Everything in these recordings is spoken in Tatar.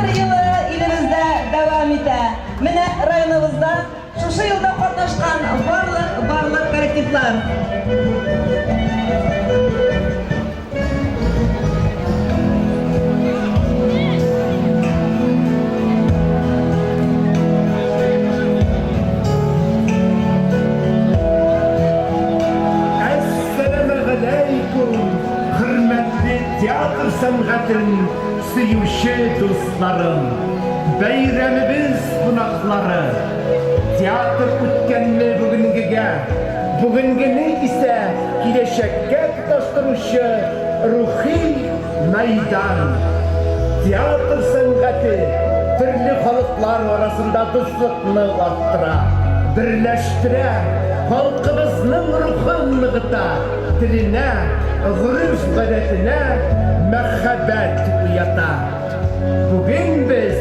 Театр елы илебездә дәвам итә. Менә районыбызда шушы елда катнашкан барлык барлык коллективлар. Әссәламегаләйкүм, хөрмәтле театр сәнгатен сөюче дусларым, бәйрәмебез кунаклары! Театр үткәнне бүгенгегә, бүгенгене исә киләчәккә тоташтыручы рухи мәйдан. Театр сәнгате төрле халыклар арасында дуслыкны арттыра, берләштерә, халкыбызның рухын ныгыта, теленә, гореф-гадәтенә мәхәббәт уята. Бүген без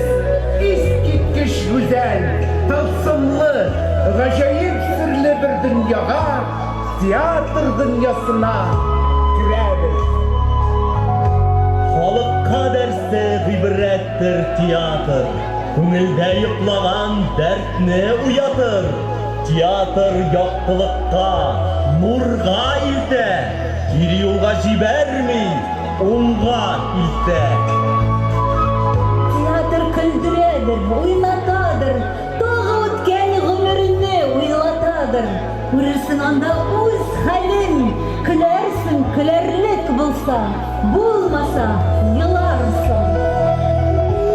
искиткеч гүзәл, тылсымлы, гаҗәеп серле бер дөньяга Театр дөньясына керәбез. Халыкка дәрсе гыйбрәттер театр, Күңелдә йоклаган дәртне уятыр. Театр яктылыкка, нурга илтә, Кире юлга җибәрми, уңга илтә. Театр көлдерәдер, уйнатадыр, Тагы үткән гомерне уйлатадыр. Күрерсең анда үз хәлен, көләрсең, көләрлек булса, булмаса, еларсың.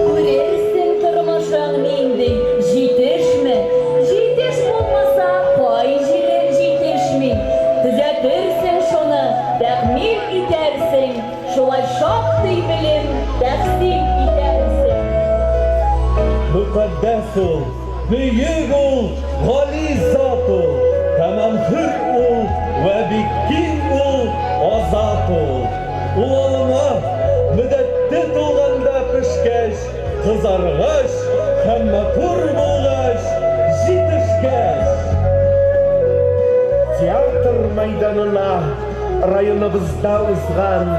Күрерсең тормышың нинди, җитешме, җитеш булмаса, кай җире җитешми, төзәтерсең шуны, тәкъмил итәрсең, шулай шактый белем тәхсил итәрсең. Мөкатдәс ул, Бөек ул, гали зат ул, Тәмам хөр ул вә бик киң ул, азат ул. Ул алына, мөддәте тулганда пешкәч, кызаргач һәм матур булгач, җитешкәч. Театр мәйданына районыбызда узган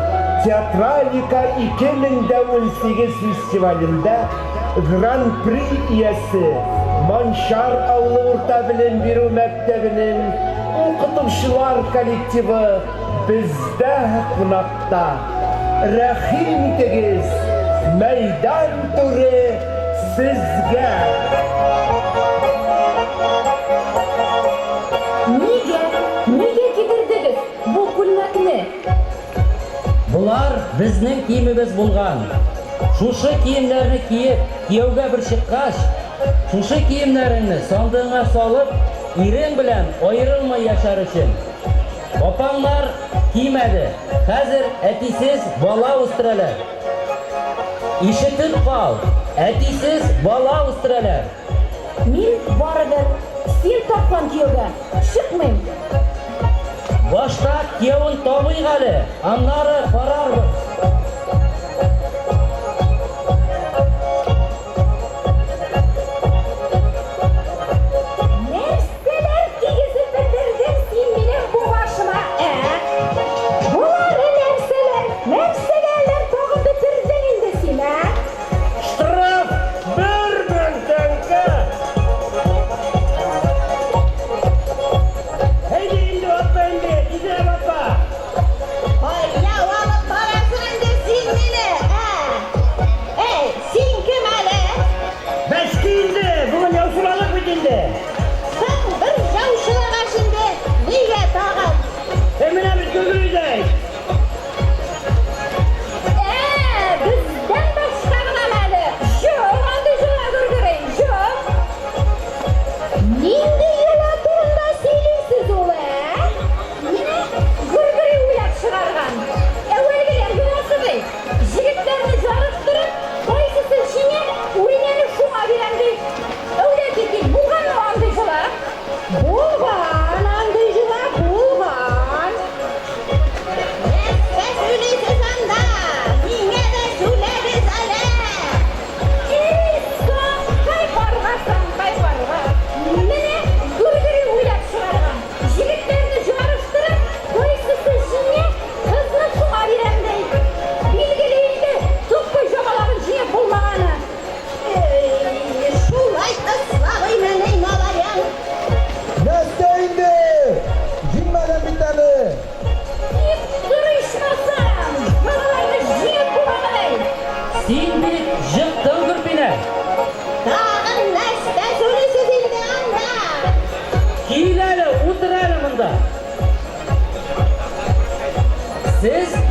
Театралика 2018 фестивалендә Гран-при иясе, Манчар авылы урта белем бирү мәктәбенең укытучылар коллективы бездә кунакта. Рәхим итегез, мәйдан түре сезгә! Нигә, нигә кидердегез бу күлмәкне? Болар безнең киемебез булган. Шушы киемнәрне киеп, кияүгә бер чыккач, шушы киемнәреңне сандыгыңа салып, ирең белән аерылмый яшәр өчен. Апаңнар кимәде, хәзер әтисез бала үстерәләр. Ишетеп кал, әтисез бала үстерәләр. Мин барыбер син тапкан кияүгә чыкмыйм. Башта киявен табыйк әле, аннары карарбыз. Нәрсәләр кигезеп бетердең син минем бу башыма, ә? Болары нәрсәләр? Нәрсәләр тагып бетердең инде син, ә? Штраф 1000 тәңкә! Әйдә инде, атла инде, тизрәк атла! Кая алып барасың инде син?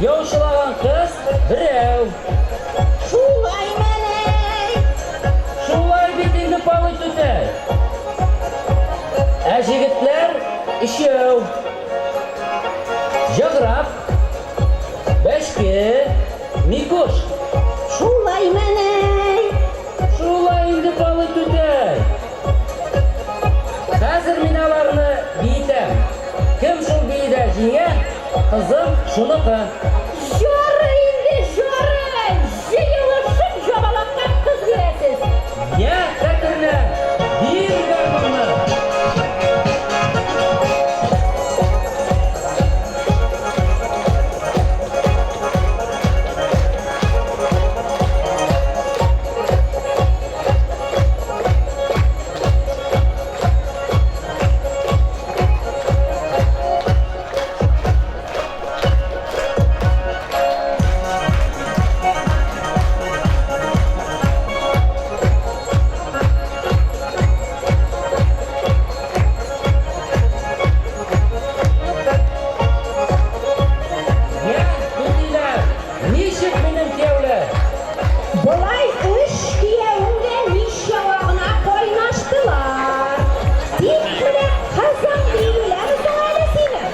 Яучылаган кыз берәү. Шулаймыни? Шулай бит инде, Палый түтәй. Ә җегетләр өчәү. Җаграп, Бәшке, Микуш. Шулаймыни? Шулай инде, Палый түтәй. Хәзер мин аларны биетәм. Кем шул биедә җиңә, кызым шуныкы. Ярый инде, ярый! Җыелышып җабалакка кыз бирәсез. Йә, Кәтернә, бир гармунны! Йә, түтиләр, ничек минем кияүләр? Болай өч киявең дә ничава гына кайнаштылар. Тик менә кызың биеләме соң әле синең?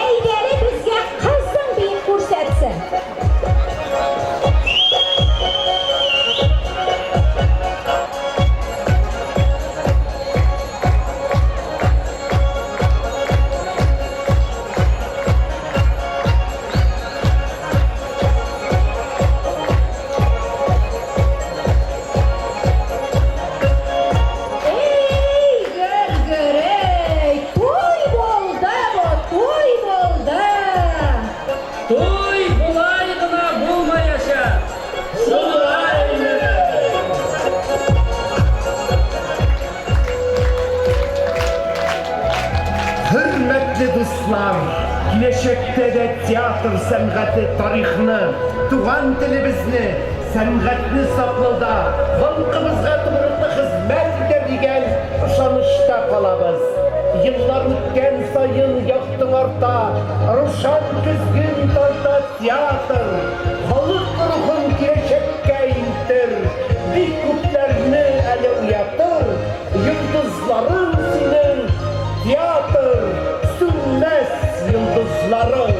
Әйдәле безгә кызың биеп күрсәтсен. Эй, Гөргөрәй, туй булды бу, туй булды. Туй болай гына булмаячак. Шулаймы? Хөрмәтле дуслар, киләчәктә дә театр сәнгате тарихны, туган телебезне, сәнгатьне саклауда халкыбызга тугрылыклы хезмәт итәр дигән ышанычта калабыз. Еллар үткән саен яктың арта, рушан көзген тарта театр, халык рухын киләчәккә илтер, бик күпләрне әле уятыр, йолдызларың синең, театр, сүнмәс йолдызларың.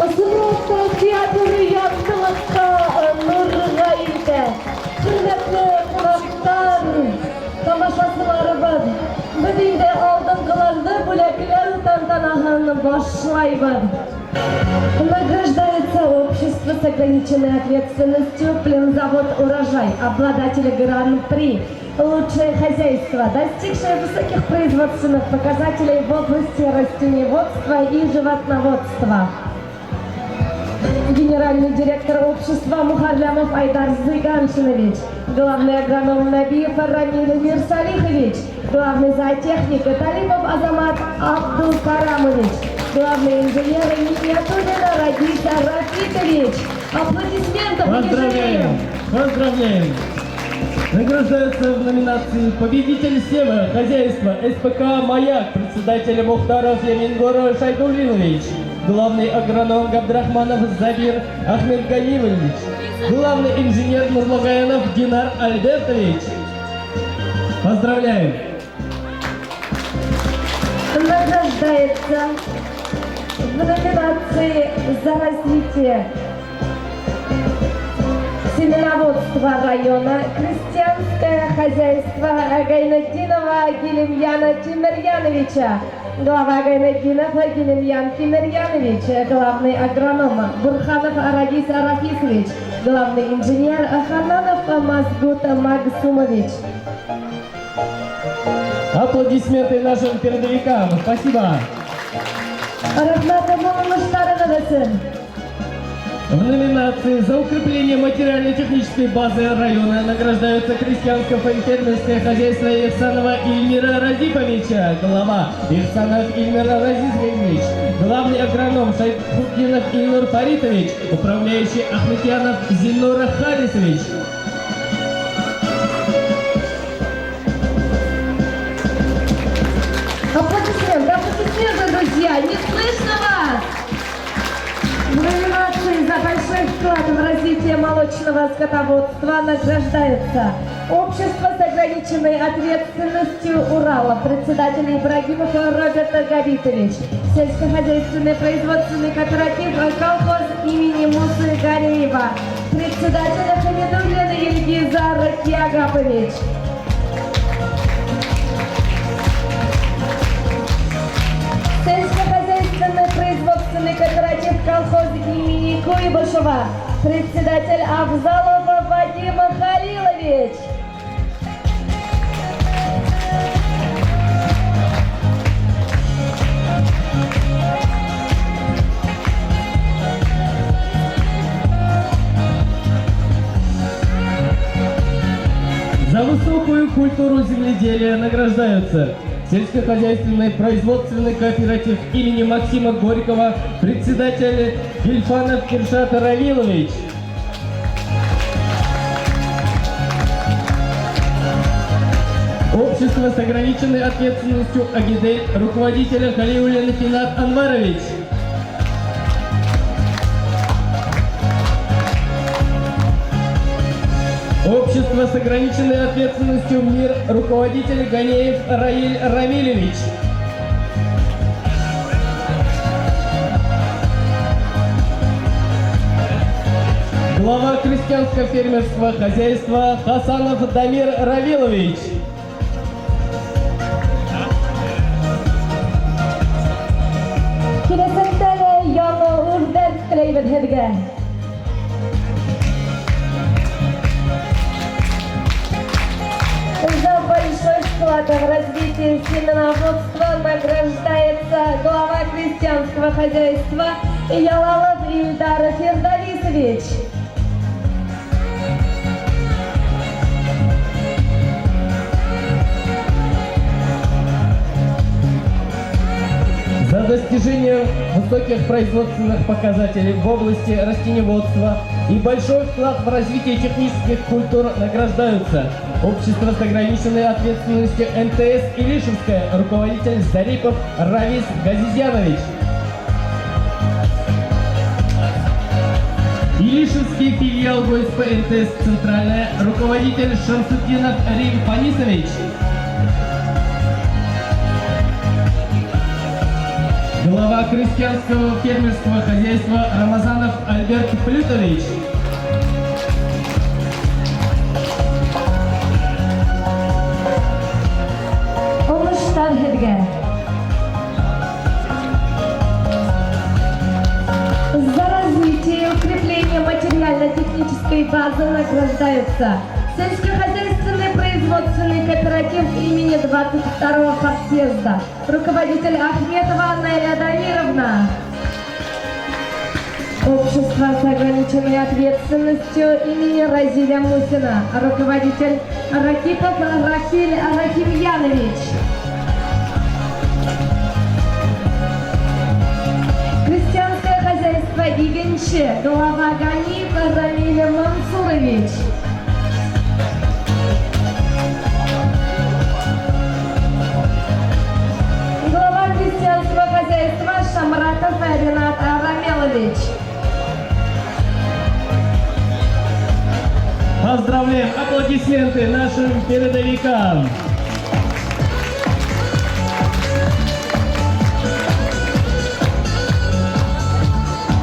Взрослый театр яктылыкка, нурга илтә. Хөрмәтле кунаклар, тамашачыларыбыз, без инде алдынгыларны бүләкләү тантанасын башлайбыз. Награждается общество с ограниченной ответственностью «Племзавод Урожай», обладатель Гран-при. Лучшее хозяйство, достигшее высоких производственных показателей в области растениеводства и животноводства. Генеральный директор общества Мухарлямов Айдар Зыганшинович, главный агроном Набиев Рамиль Мирсалихович, главный зоотехник Талипов Азамат Абдулкарамович, главный инженер Миниатуллина Радиса Рафитович. Аплодисментов не Поздравляем! жалеем! Поздравляем! Награждаются в номинации «Победитель Сева» хозяйства СПК «Маяк», председатель Мухтаров Ямингора Шайдуллинович, главный агроном Габдрахманов Забир Ахмедганимович, главный инженер Нурлагаянов Динар Альбертович. Поздравляем! Награждается в номинации «За развитие семеноводства района» крестьянское хозяйство Гайнатдинова Гелимьяна Тимирьяновича. Глава Гайнатдинов Гелимьян Тимирьянович, главный агроном Бурханов Радис Рафисович, главный инженер Хананов Мазгут Магсумович. Аплодисменты нашим передовикам. Спасибо! Рәхмәт уңышларыгыз өчен. В номинации «За укрепление материально-технической базы района» награждаются крестьянско-фермерское хозяйство Ихсанова Ильмира Разиповича, глава Ихсанов Ильмира Разипович, главный агроном Шайхутдинов Ильнур Фаритович, управляющий Ахметьянов Зинур Харисович. Аплодисменты, аплодисменты, друзья! Не слышно вас! В номинации «За большой вклад в развитие молочного скотоводства» награждается Общество с ограниченной ответственностью Урала, председатель Ибрагимов Роберт Габитович, сельскохозяйственный производственный кооператив «Колхоз» имени Мусы Гареева, председатель Хамидуллин Ильгизар Киагапович. Сельскохозяйственный производственный кооператив «Колхоз» имени Куйбышева, председатель Авзалов Вадим Халилович. За высокую культуру земледелия награждаются сельскохозяйственный производственный кооператив имени Максима Горького, председатель Гильфанов Киршат Равилович. Общество с ограниченной ответственностью «Агидель», руководителя Халиуллин Финат Анварович. Общество с ограниченной ответственностью «Мир», руководитель Ганеев Раиль Рамилевич. Глава крестьянско-фермерского хозяйства Хасанов Дамир Равилович. Киләчәктә дә яңа үрнәк теләйбез һеҙгә. За большой вклад в развитие семеноводства награждается глава крестьянского хозяйства Ялалов Ильдар Фердалисович. За достижение высоких производственных показателей в области растениеводства и большой вклад в развитие технических культур награждаются Общество с ограниченной ответственностью МТС Илишевская, руководитель Зарипов Равис Газизянович. Илишевский филиал ГСП МТС Центральная, руководитель Шамсутдинов Рим Фанисович. Глава крестьянского фермерского хозяйства Рамазанов Альберт Плютович. Уңышлар һеҙгә! За развитие и укрепление материально-технической базы награждаются сельскохозяйственный производственный кооператив имени 22-го партсъезда, руководитель Ахметова Неля Дамировна. Общество с ограниченной ответственностью имени Разиля Мусина. Руководитель Ракипов Рахиль Рахимьянович. Крестьянское хозяйство Игенче. Глава Ганиев Рамиль Мансурович. Глава крестьянского хозяйства Шамратов Ренат Рамелович. Поздравляем! Аплодисменты нашим передовикам!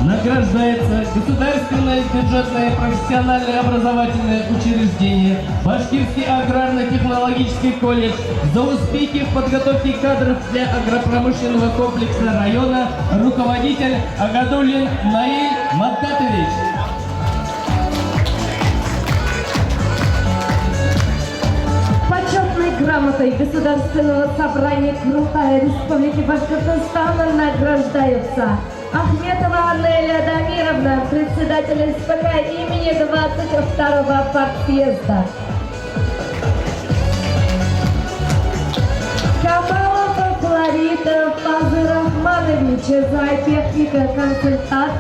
Награждается Государственное бюджетное профессиональное образовательное учреждение Башкирский аграрно-технологический колледж за успехи в подготовке кадров для агропромышленного комплекса района, руководитель Агадуллин Наиль Мадгатович. Почетной грамотой Государственного собрания Курултая Республики Башкортостана награждаются Ахметова Анеля Дамировна, председатель СПК имени 22-го партсъезда. Камалов Флорид Фазырахманович, зоотехника-консультант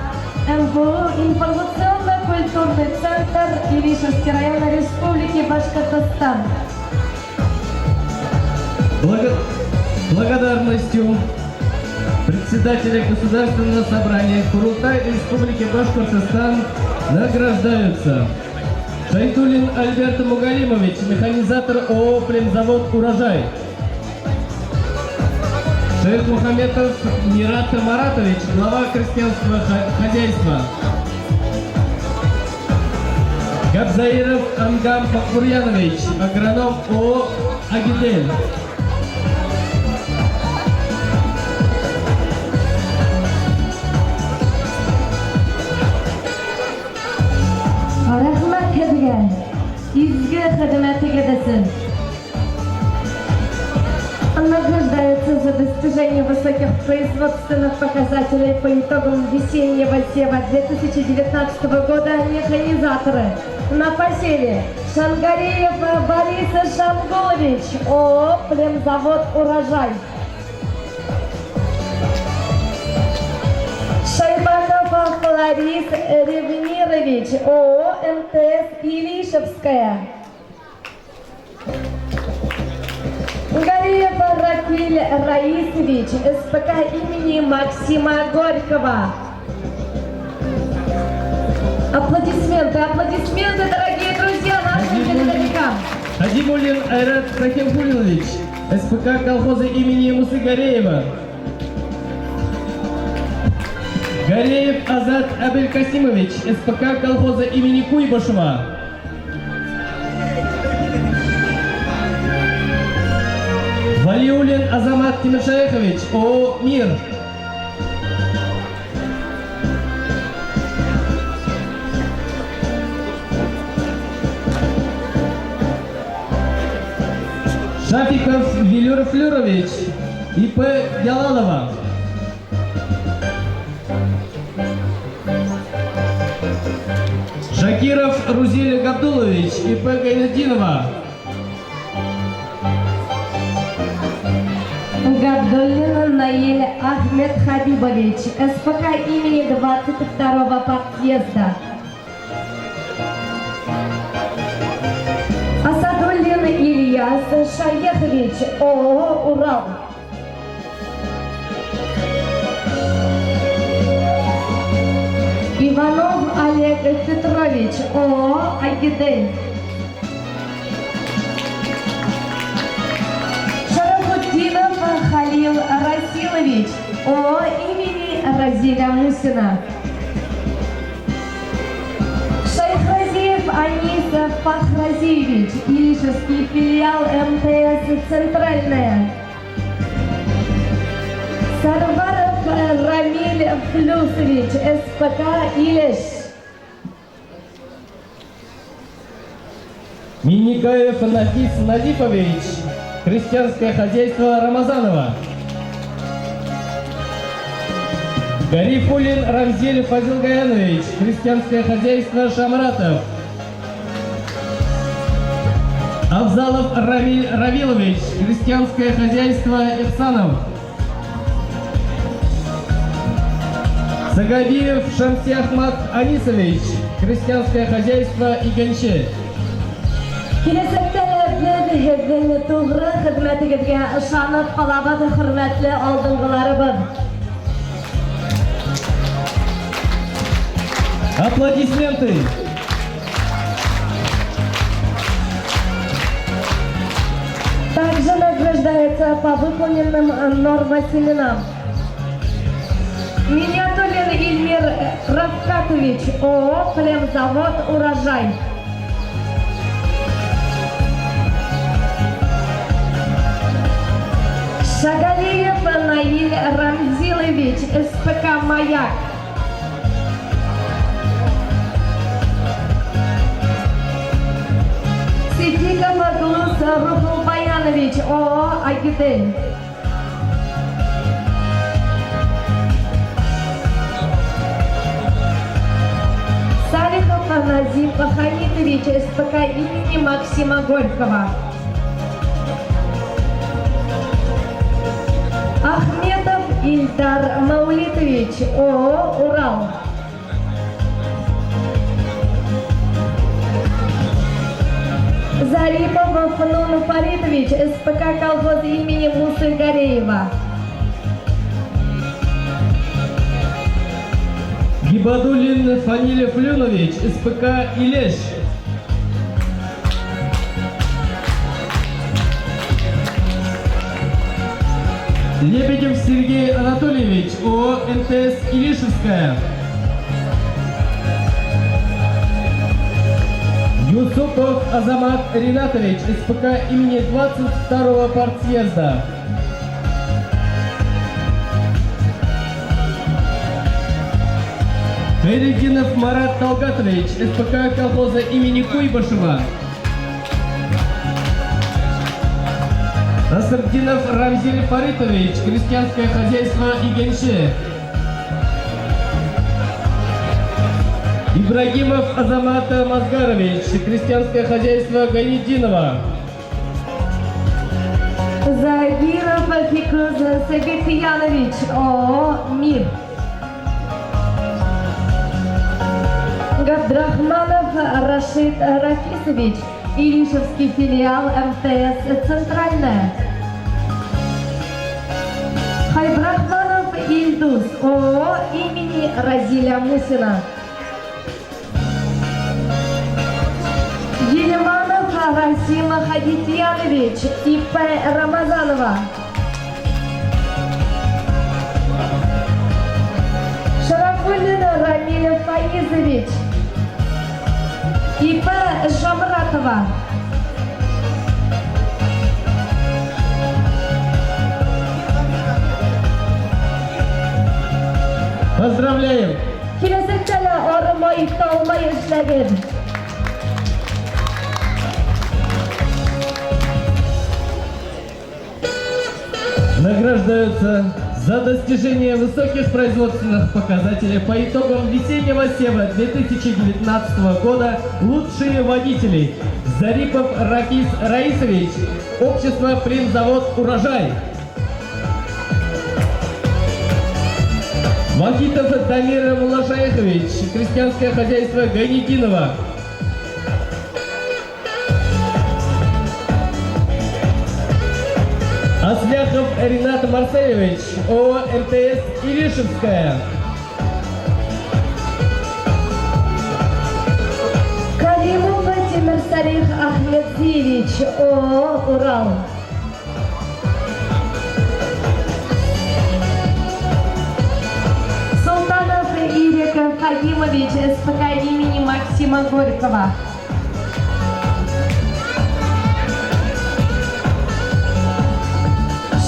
МВУ, информационно-культурный центр Илишевский район Республики Башкортостан. Благодарностью председателя Государственного собрания Курултай Республики Башкортостан награждаются Шайдуллин Альберт Мугалимович, механизатор ООО «Племзавод Урожай». Шейхмухаметов Мират Маратович, глава крестьянского хозяйства. Габзаиров Ангам Бакбурьянович, агроном ООО «Агидель». Рәхмәт һеҙгә, изге хеҙмәтегеҙ өсөн. Награждается за достижение высоких производственных показателей по итогам весеннего сева 2019 года механизаторы на посеве Шангареев Борис Шангулович, ООО «Племзавод Урожай». Шайбаков Флорис Ревнирович, ООО «МТС Илишевская». Гареев Ракиль Раисович, СПК имени Максима Горького. Аплодисменты, аплодисменты, дорогие друзья, нашим передовикам. Хадимуллин Айрат Рахимгулинович, СПК колхоза имени Мусы Гареева. Гареев Азат Абелькасимович, СПК колхоза имени Куйбышева. Валиуллин Азамат Тимиршаехович, ООО «Мир». Шафиков Вилюр Флюрович, ИП Ялалова. Шакиров Рузиль Габдулович, ИП Гайнетдинова. Габдуллин Наиль Ахмед Хабибович, СПК имени 22-го партсъезда. Асадуллин Ильяс Шаехович, ООО «Урал». Иванов Олег Петрович, ООО «Агидель». Шарафутдинов Халил Расилович, ООО имени Разиля Мусина. Шайхразиев Анис Фахразиевич, Илишевский филиал МТС «Центральная». Сарваров Рамиль Флюсович, СПК «Илиш». Минникаев Нафис Назифович, крестьянское хозяйство Рамазанова. Гарифуллин Рамзиль Фазилгаянович, крестьянское хозяйство Шамратов. Авзалов Рамиль Равилович, крестьянское хозяйство Ихсанов. Сагабиев Шамсиахмат Анисович, крестьянское хозяйство Игенче. Киләчәктә дә без һезнең тугры хезмәтегезгә ышанып калабыз, хөрмәтле алдынгыларыбыз. Аплодисменты! Также награждается по выполненным нормосеменам. Минятуллин Ильмир Рафкатович, ООО «Племзавод Урожай». Шагалиев Наиль Рамзилович, СПК «Маяк». Сидиков Глус Рухулбаянович, ООО «Агидель». Салихов Назим Хамитович, СПК имени Максима Горького. Ахметов Ильдар Маулитович, ООО «Урал». Зарипов Фанун Фаритович, СПК «Колхоз» имени Мусы Гареева. Гибадуллин Фаниль Флюнович, СПК «Илеш». Лебедев Сергей Анатольевич, ООО «МТС Илишевская». Юсупов Азамат Ринатович, СПК имени 22-го партсъезда. Хайретдинов Марат Талгатович, СПК колхоза имени Куйбышева. Насыртдинов Рамзиль Фаритович, крестьянское хозяйство Игенши. Ибрагимов Азамат Мазгарович, крестьянское хозяйство Гайнетдинова. Загиров Фикуз Сабитьянович, ООО «Мир». Габдрахманов Рашид Рафисович, Илишевский филиал МТС «Центральная». Хайбрахманов Ильдус, ООО имени Разиля Мусина. Ереманов Расим Хадитьянович, ИП Рамазанова. Шарафуллин Рамиль Фаизович, ИП Шамратова. Поздравляем! Киләчәктә дә арымай, талмай эшләгез. Награждаются за достижение высоких производственных показателей по итогам весеннего сева 2019 года лучшие водители. Зарипов Рафис Раисович, общество «Племзавод Урожай». Вахитов Дамир Мулашаехович, крестьянское хозяйство Гайнетдинова. Асляхов Ринат Марселевич, ООО МТС Илишевская. Калимов Тимирсалих Ахмедзиевич, ООО «Урал». Султанов Ирек Фагимович, СПК имени Максима Горького.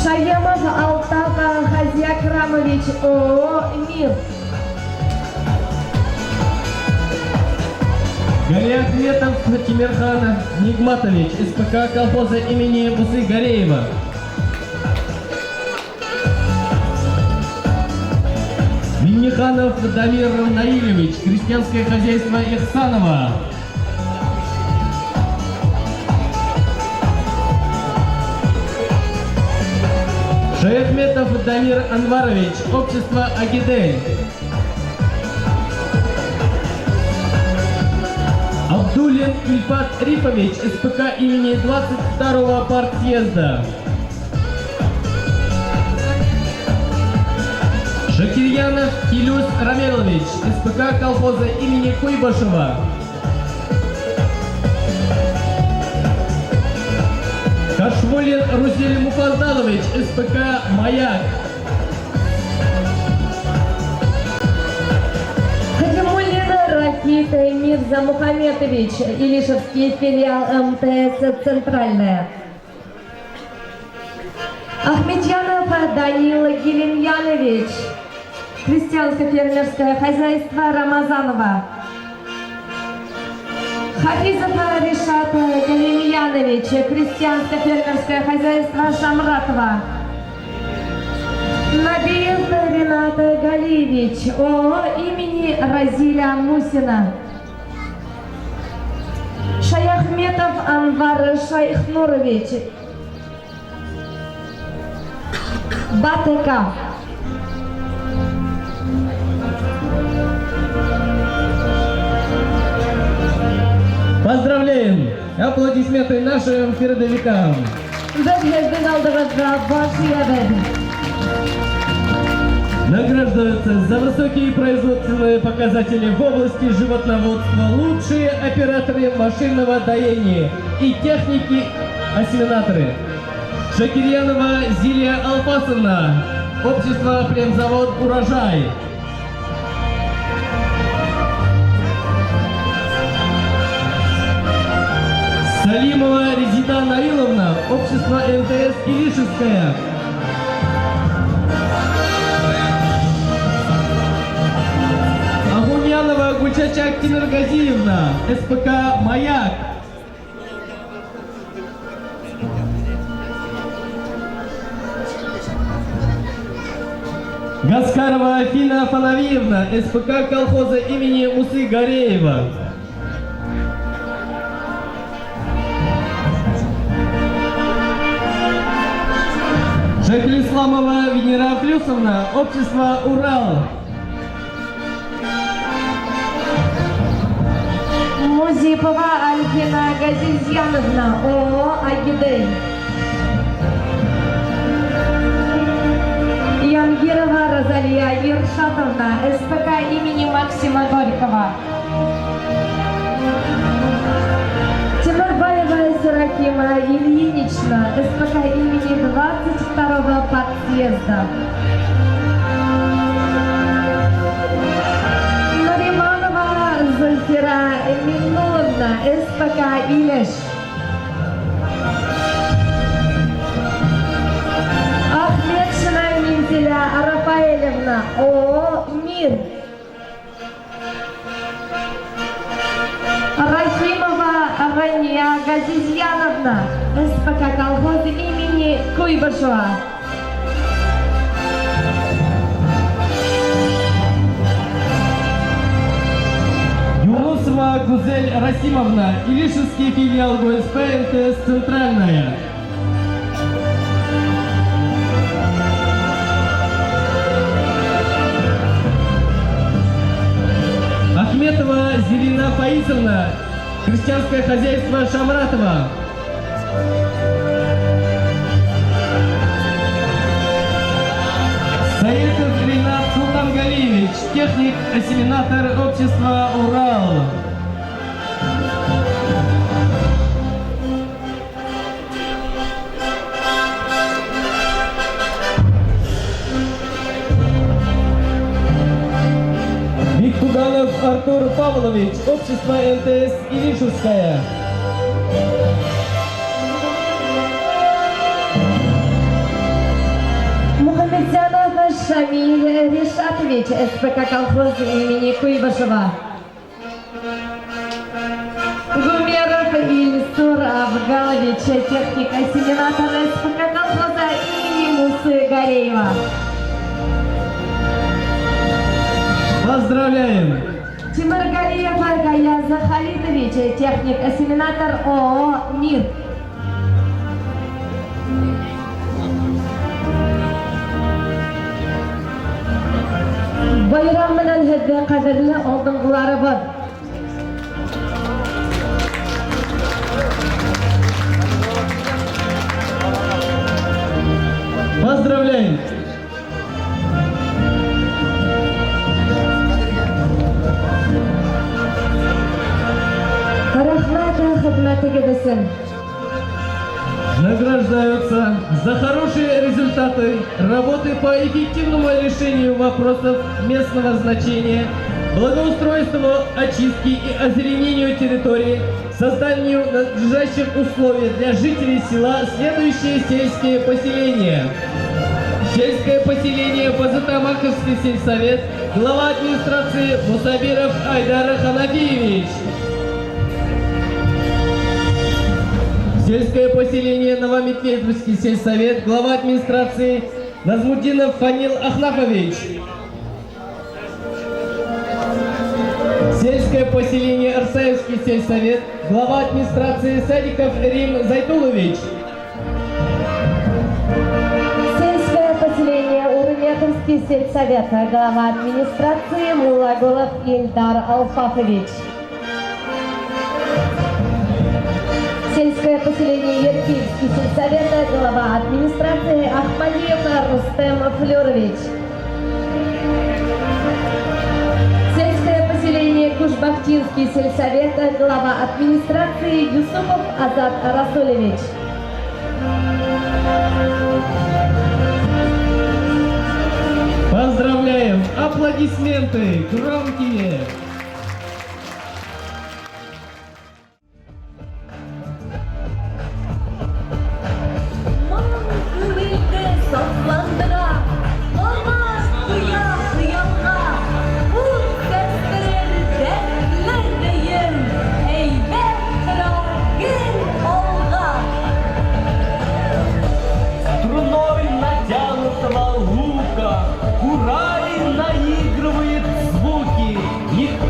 Шаемов Алтаф Хазиакрамович, ООО «Мир». Галиахметов Тимирхан Нигматович, СПК колхоза имени Мусы Гареева. Минниханов Дамир Наилевич, крестьянское хозяйство Ихсанова. Шаяхметов Дамир Анварович, общество Агидель. Абдулин Ильфат Рифович, СПК имени 22-го партсъезда. Шакирьянов Илюс Рамилович, СПК колхоза имени Куйбышева. Кашвулин Русель Муфаздалович, СПК «Маяк». Хадимуллина Ракита Мирза Мухаметович, Илишевский филиал МТС «Центральная». Ахметьянов Данила Гелимьянович, крестьянско-фермерское хозяйство Рамазанова. Хафизов Ришат Галимьянович, крестьянско-фермерское хозяйство Шамратова. Набиев Ренат Галиевич, ООО имени Разиля Мусина. Шаяхметов Анвар Шайхнурович, БАТК. Поздравляем! Аплодисменты нашим передовикам! Без һеҙҙең алдығыҙҙа баш эйәбеҙ. Награждаются за высокие производственные показатели в области животноводства лучшие операторы машинного доения и техники-осеменаторы. Шакирьянова Зилия Алпасовна, общество «Племзавод Урожай». Салимова Резида Наиловна, общество МТС Илишевская. Агуньянова Гульчачак Тимиргазиевна, СПК «Маяк». Гаскарова Афина Фанавиевна, СПК колхоза имени Мусы Гареева. Шайхлисламова Венера Флюсовна, общество «Урал». Музипова Альфина Газизьяновна, ООО «Агидель». Янгирова Розалия Иршатовна, СПК имени Максима Горького. Тимурбаева Серафима Ильинична, СПК имени 22-го подъезда. Нариманова Зульфира Миннуловна, СПК «Илеш». Ахмедшина Минзеля Рафаэлевна, ООО «Мир». Рахимова Рания Газизьяновна, СПК колхоз имени Куйбышева. Юнусова Гузель Расимовна, Илишевский филиал ГСП МТС «Центральная». Ахметова Зелина Фаизовна, крестьянское хозяйство Шамратова. Саитов Ринат Султангалиевич, техник-осеменатор общества «Урал». Виктуганов Артур Павлович, общество МТС «Илишевская». Мухаметзянов Шамиль Ришатович, СПК колхоз имени Куйбышева. Гумеров Ильсур Авгалович, техник-осеменатор СПК колхоза имени Мусы Гареева. Поздравляем! Тимиргалиев Гаяз Халитович, техник-ассимилятор ООО «Мир». Байрам белән һеҙҙе, ҡәҙерле алдынғыларыбыҙ! Поздравляем! Рәхмәт хеҙмәтегеҙ өсөн! Награждаются за хорошие результаты работы по эффективному решению вопросов местного значения, благоустройству, очистке и озеленению территории, созданию надлежащих условий для жителей села следующие сельские поселения. Сельское поселение Базытамаковский сельсовет, глава администрации Мусабиров Айдар Ханафиевич. Сельское поселение Новометлетовский сельсовет, глава администрации Назмутдинов Фанил Ахнафович. Сельское поселение Арсаевский сельсовет, глава администрации Садиков Рим Зайтулович. Сельское поселение Урметовский сельсовет, глава администрации Мулагулов Ильдар Алфафович. Сельское поселение Еркинский сельсовет, глава администрации Ахмадиев Рустем Флюрович. Сельское поселение Кушбахтинский сельсовет, глава администрации Юсупов Азат Расулевич. Поздравляем! Аплодисменты громкие! Моң күңелне сафландыра, канат куя хыялга, ут сәптерер дәртле дөем, әйдәп тора гел алга. Струной натянутого лука Курай наигрывает звуки. Никто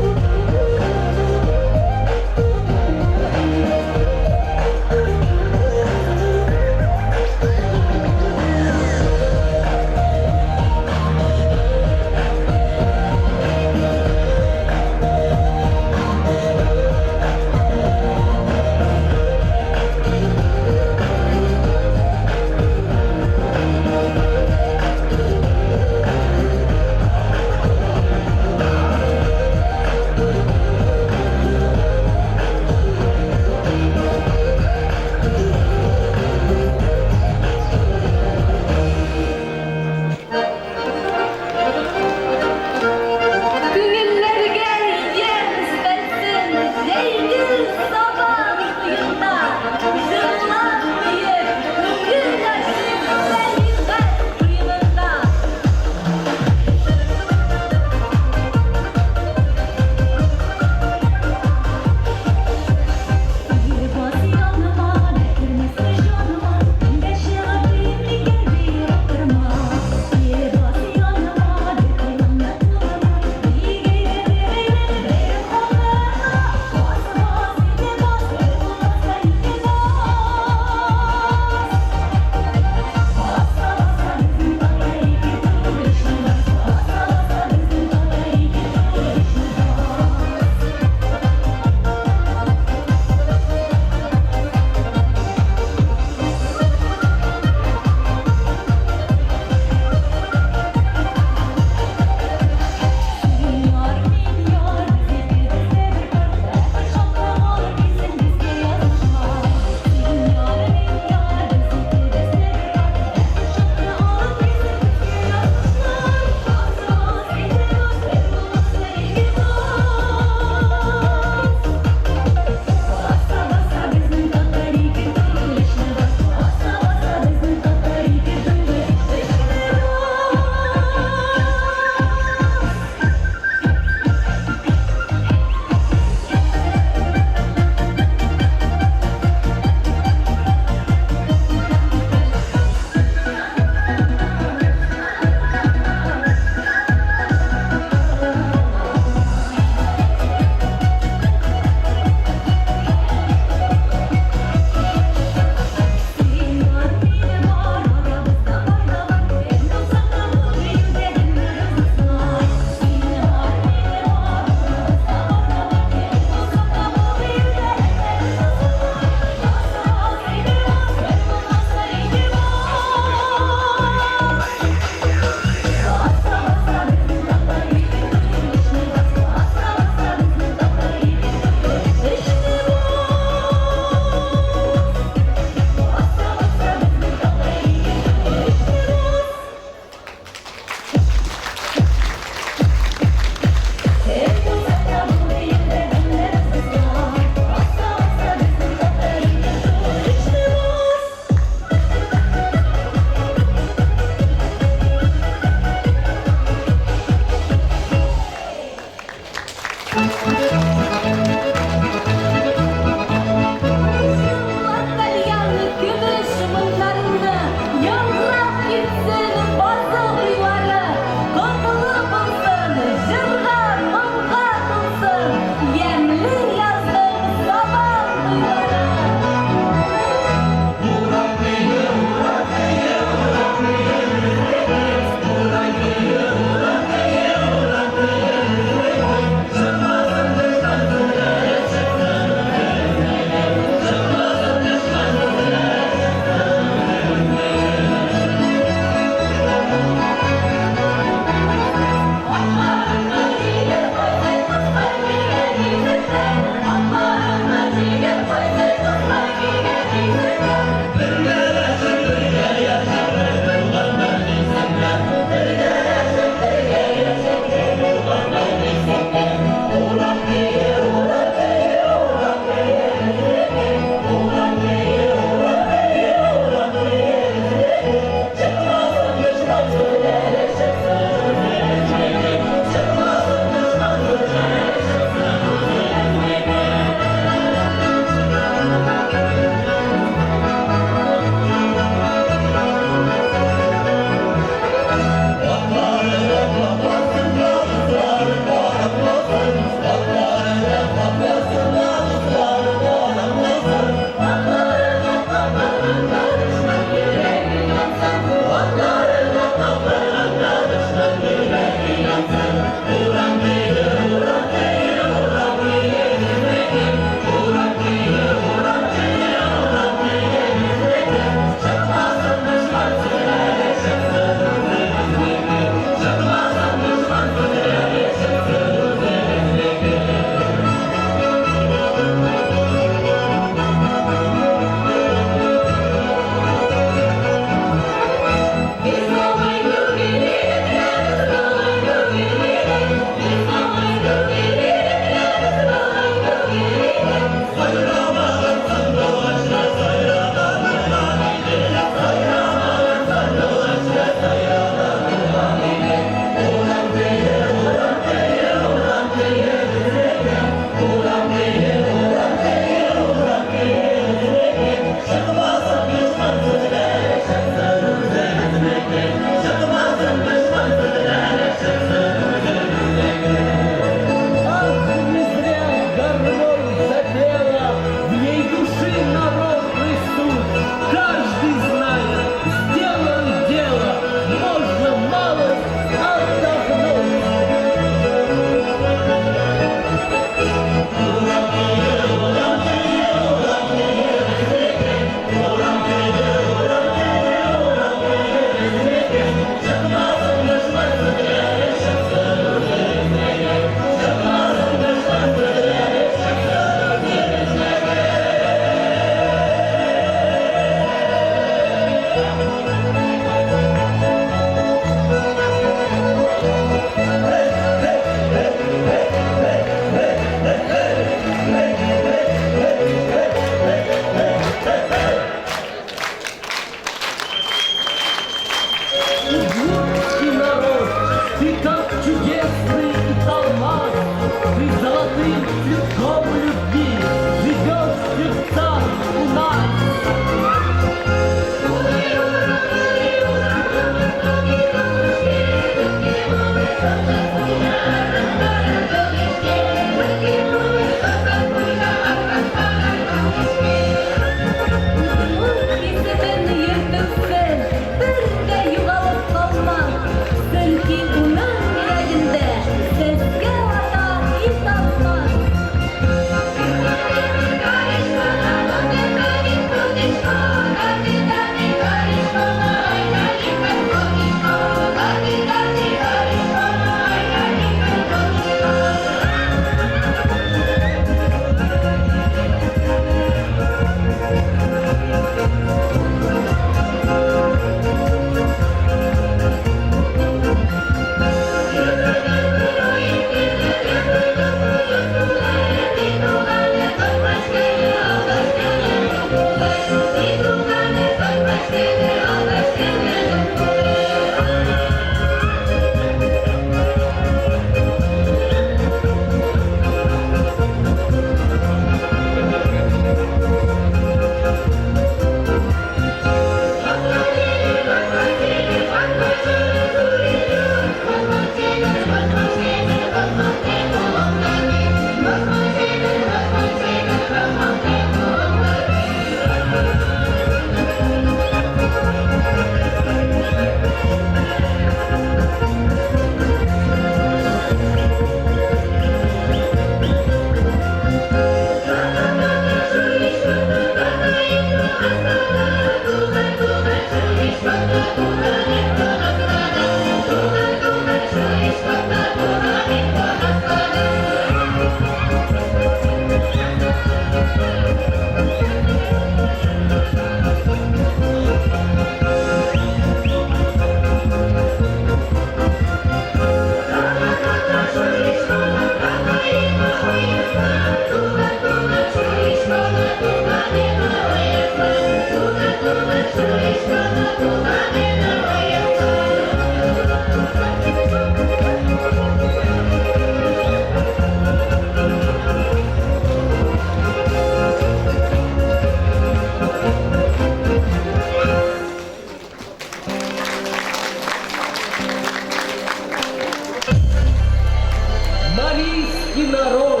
народ,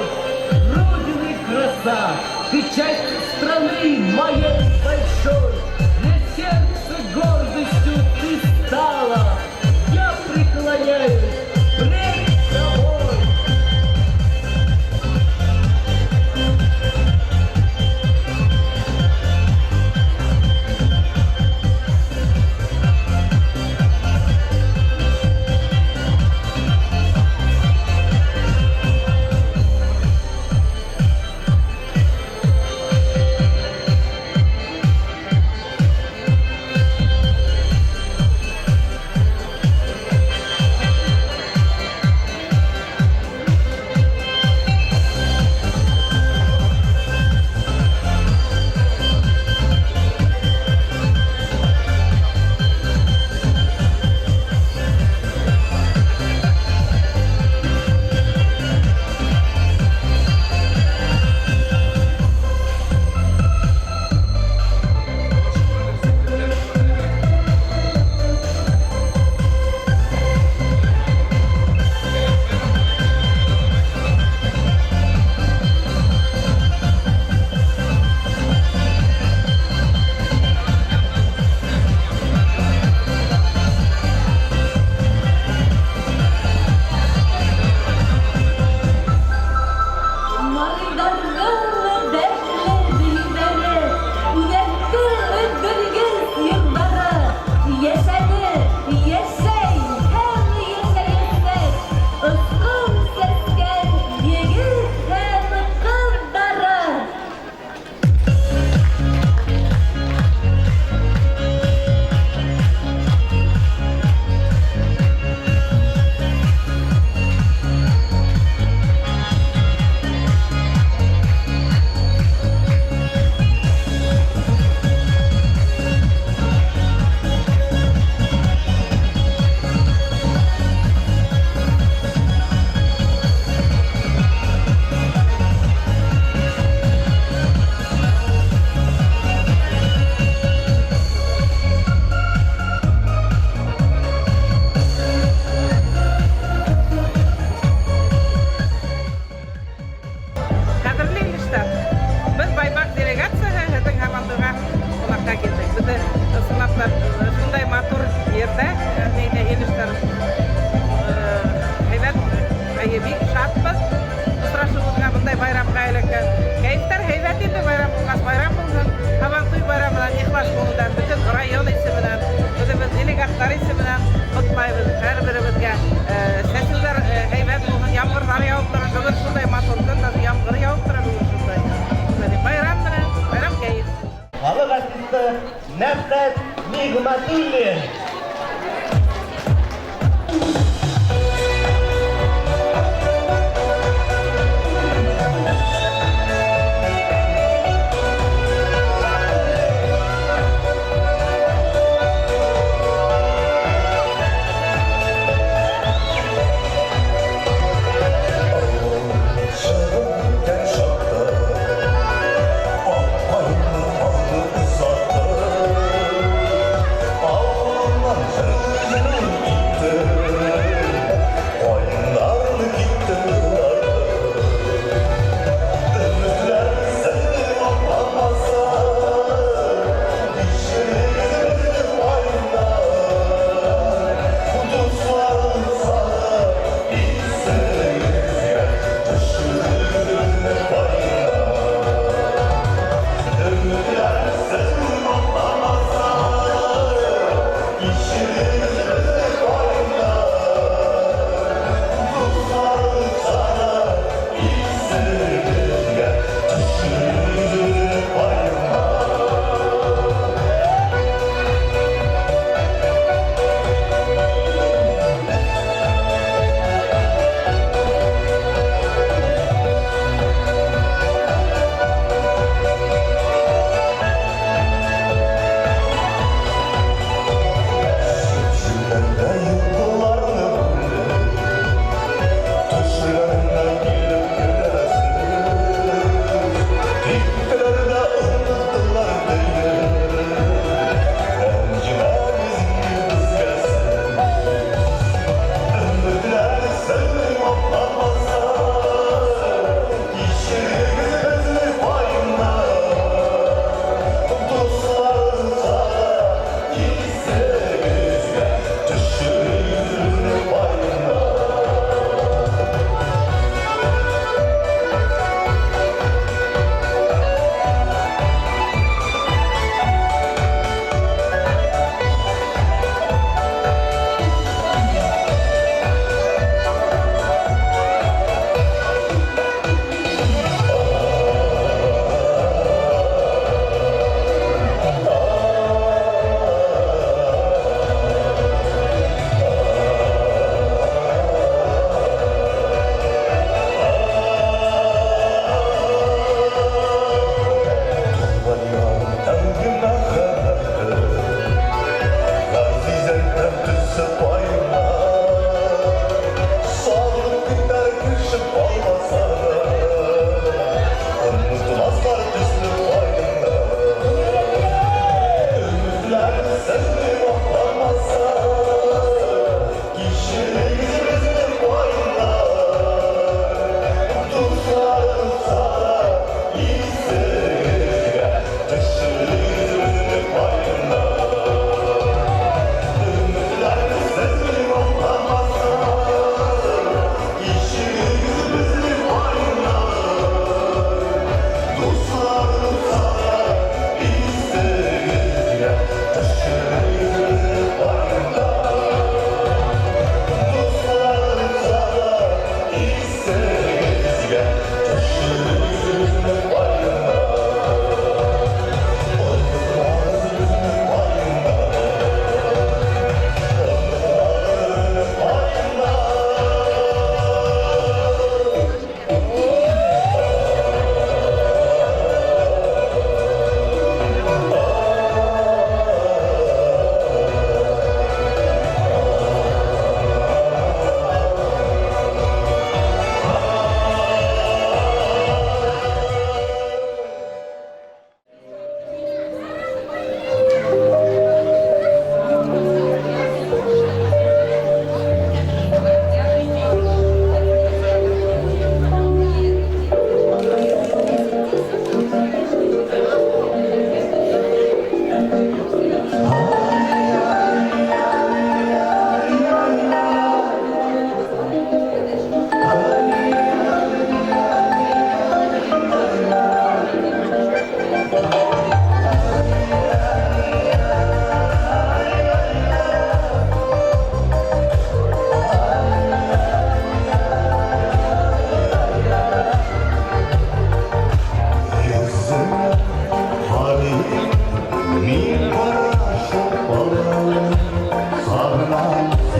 Родины краса, ты часть страны моей большой, для сердца гордостью ты стала, я преклоняюсь пред тобой. Марыйдаргамы дәртле биюләре, Үзәктеме дөргез еллары, Яшәде, яшәй һәм яшәячәк Очкын сәскән егет һәм кызлары. Кадерле илештәр, без Байбак делегацияһе һеҙҙең һабантуйға ҡунаҡҡа килдек. Беҙҙе ысынлап та шундай матур ерҙә, нейҙә илештәр һәйбәт, әйе, бик шатбыҙ. Осрашыуыбыҙға бындай байрамға эләккән. Кәйефтәр һәйбәт инде, байрам булғас, байрам булһын. Һабантуй байрамынан ихлас күңелдән бөтөн район исеменән, үҙебеҙ делегаттар исеменән ҡотлайбыҙ һәр беребеҙгә. Сәсеүҙәр һәйбәт булһын, ямғырҙар яуып тора. Бөгөн шундай матур көн, даже ямғыр яуып тора бөгөн шундай. Байрам менән, байрам кәйеф. Халык артисты Нәфкать Нигъмәтуллин. Чыгып үткән чакта, ак каенның аты озатты.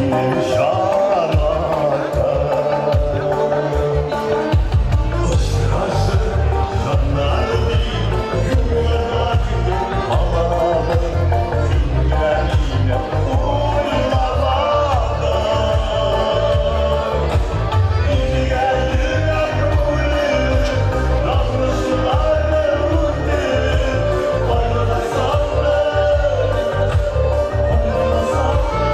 минем җанатым. Очрашып җаннар дип юлларга китеп калабыз, син генә мине уйламадың. Илгә йөрәк бүлеп, язмышларны үтеп, кайгыга салдың, кайгыга салдың.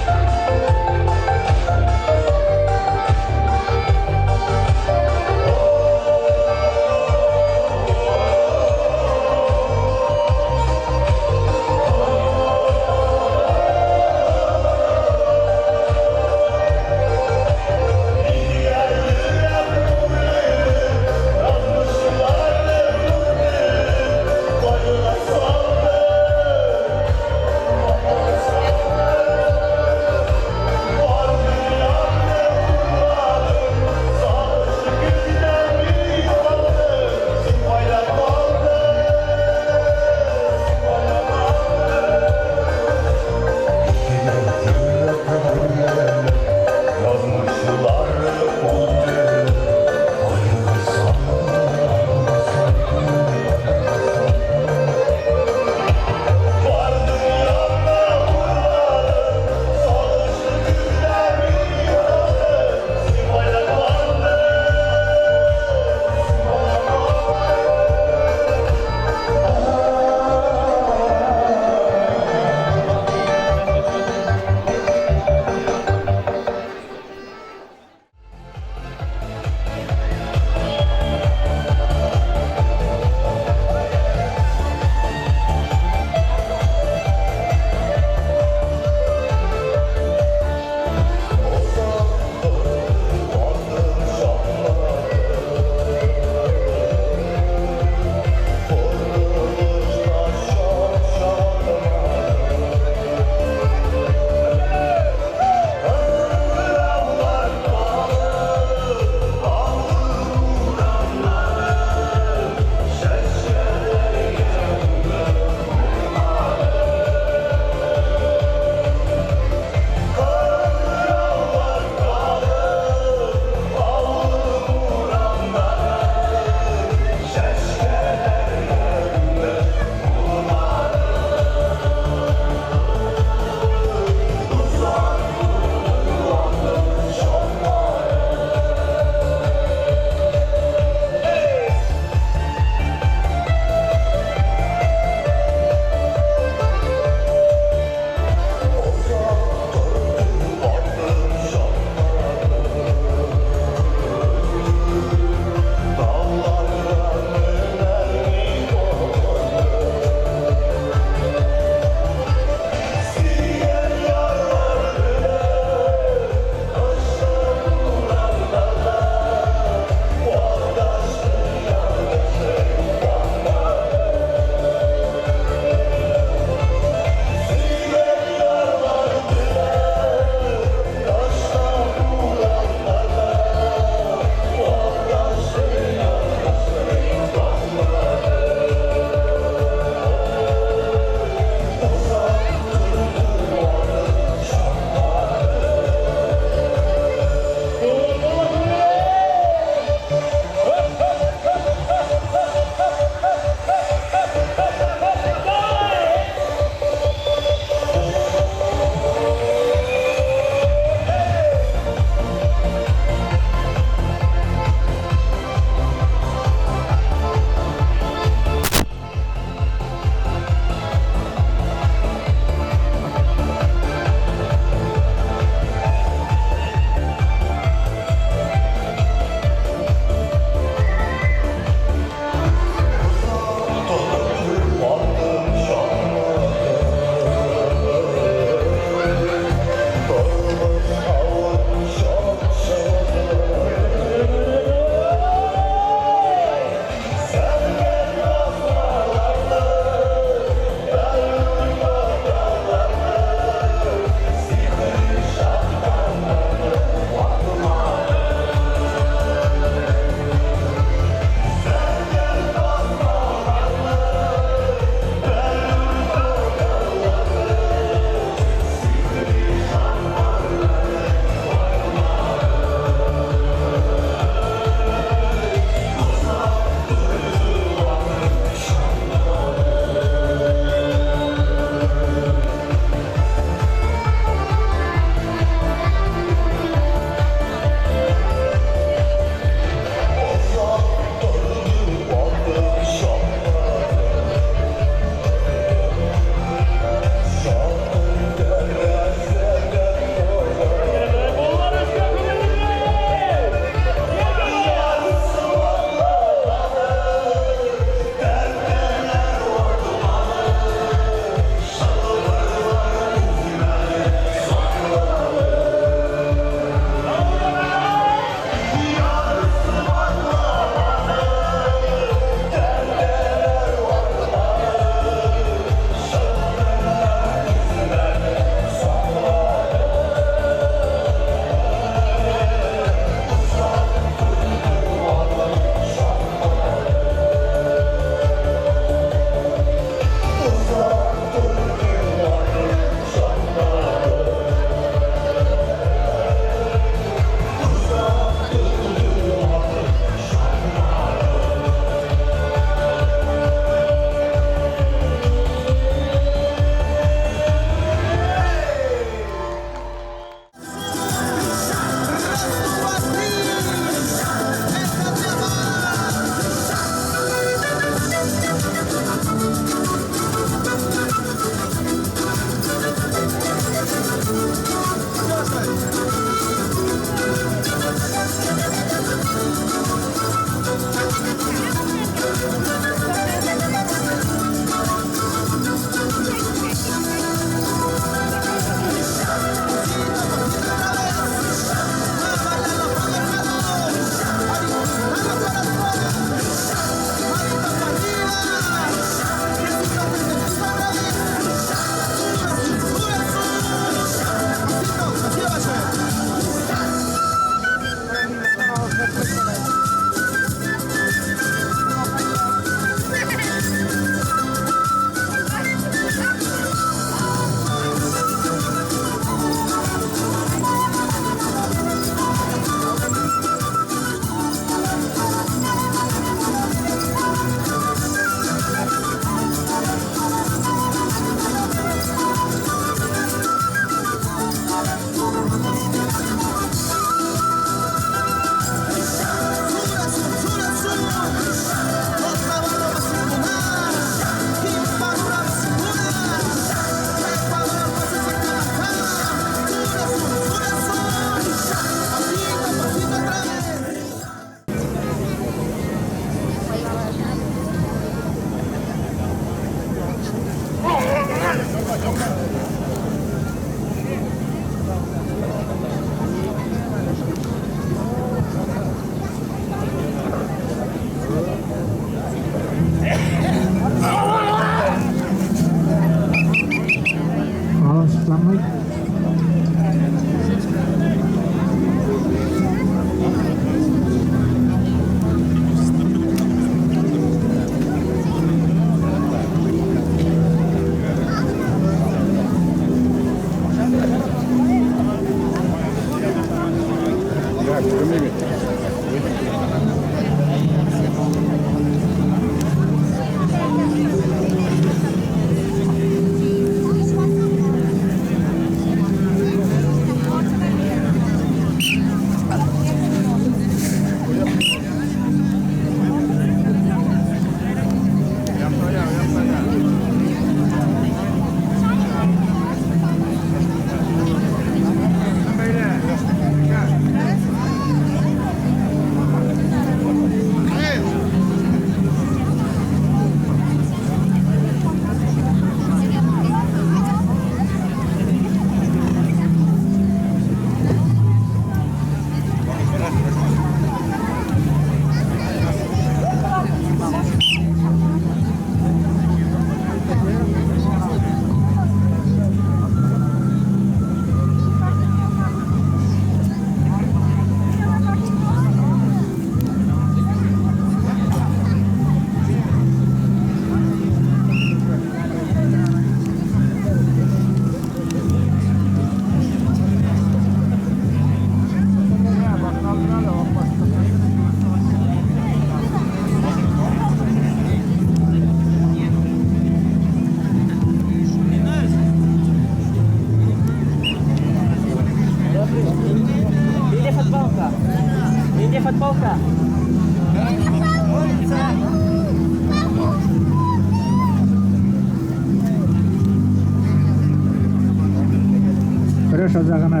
Көрәш азагына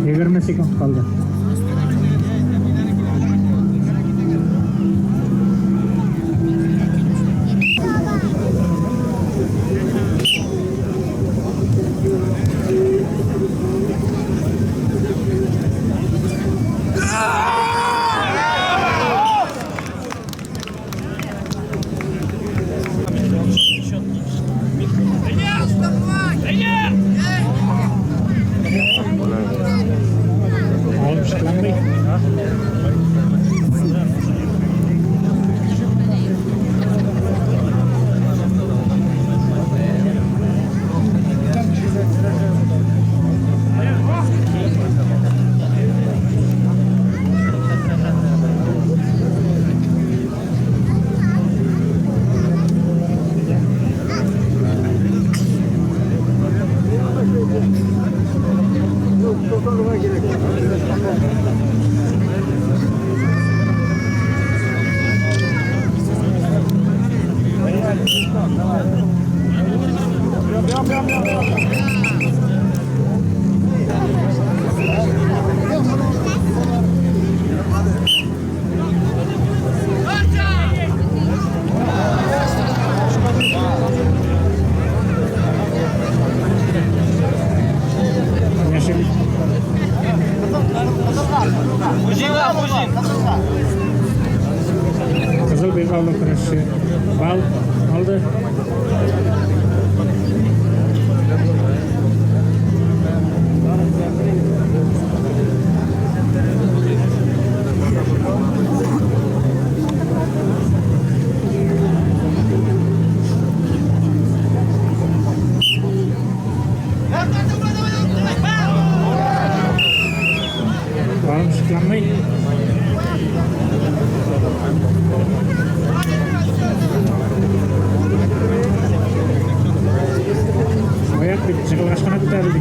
20 секунд калды. Алып шикланмый. Не ошиблись. Кызыл билбаулы көрәшче балл алды. Балым шикланмый. Аяк бит җыгылгач кына күтәрелде.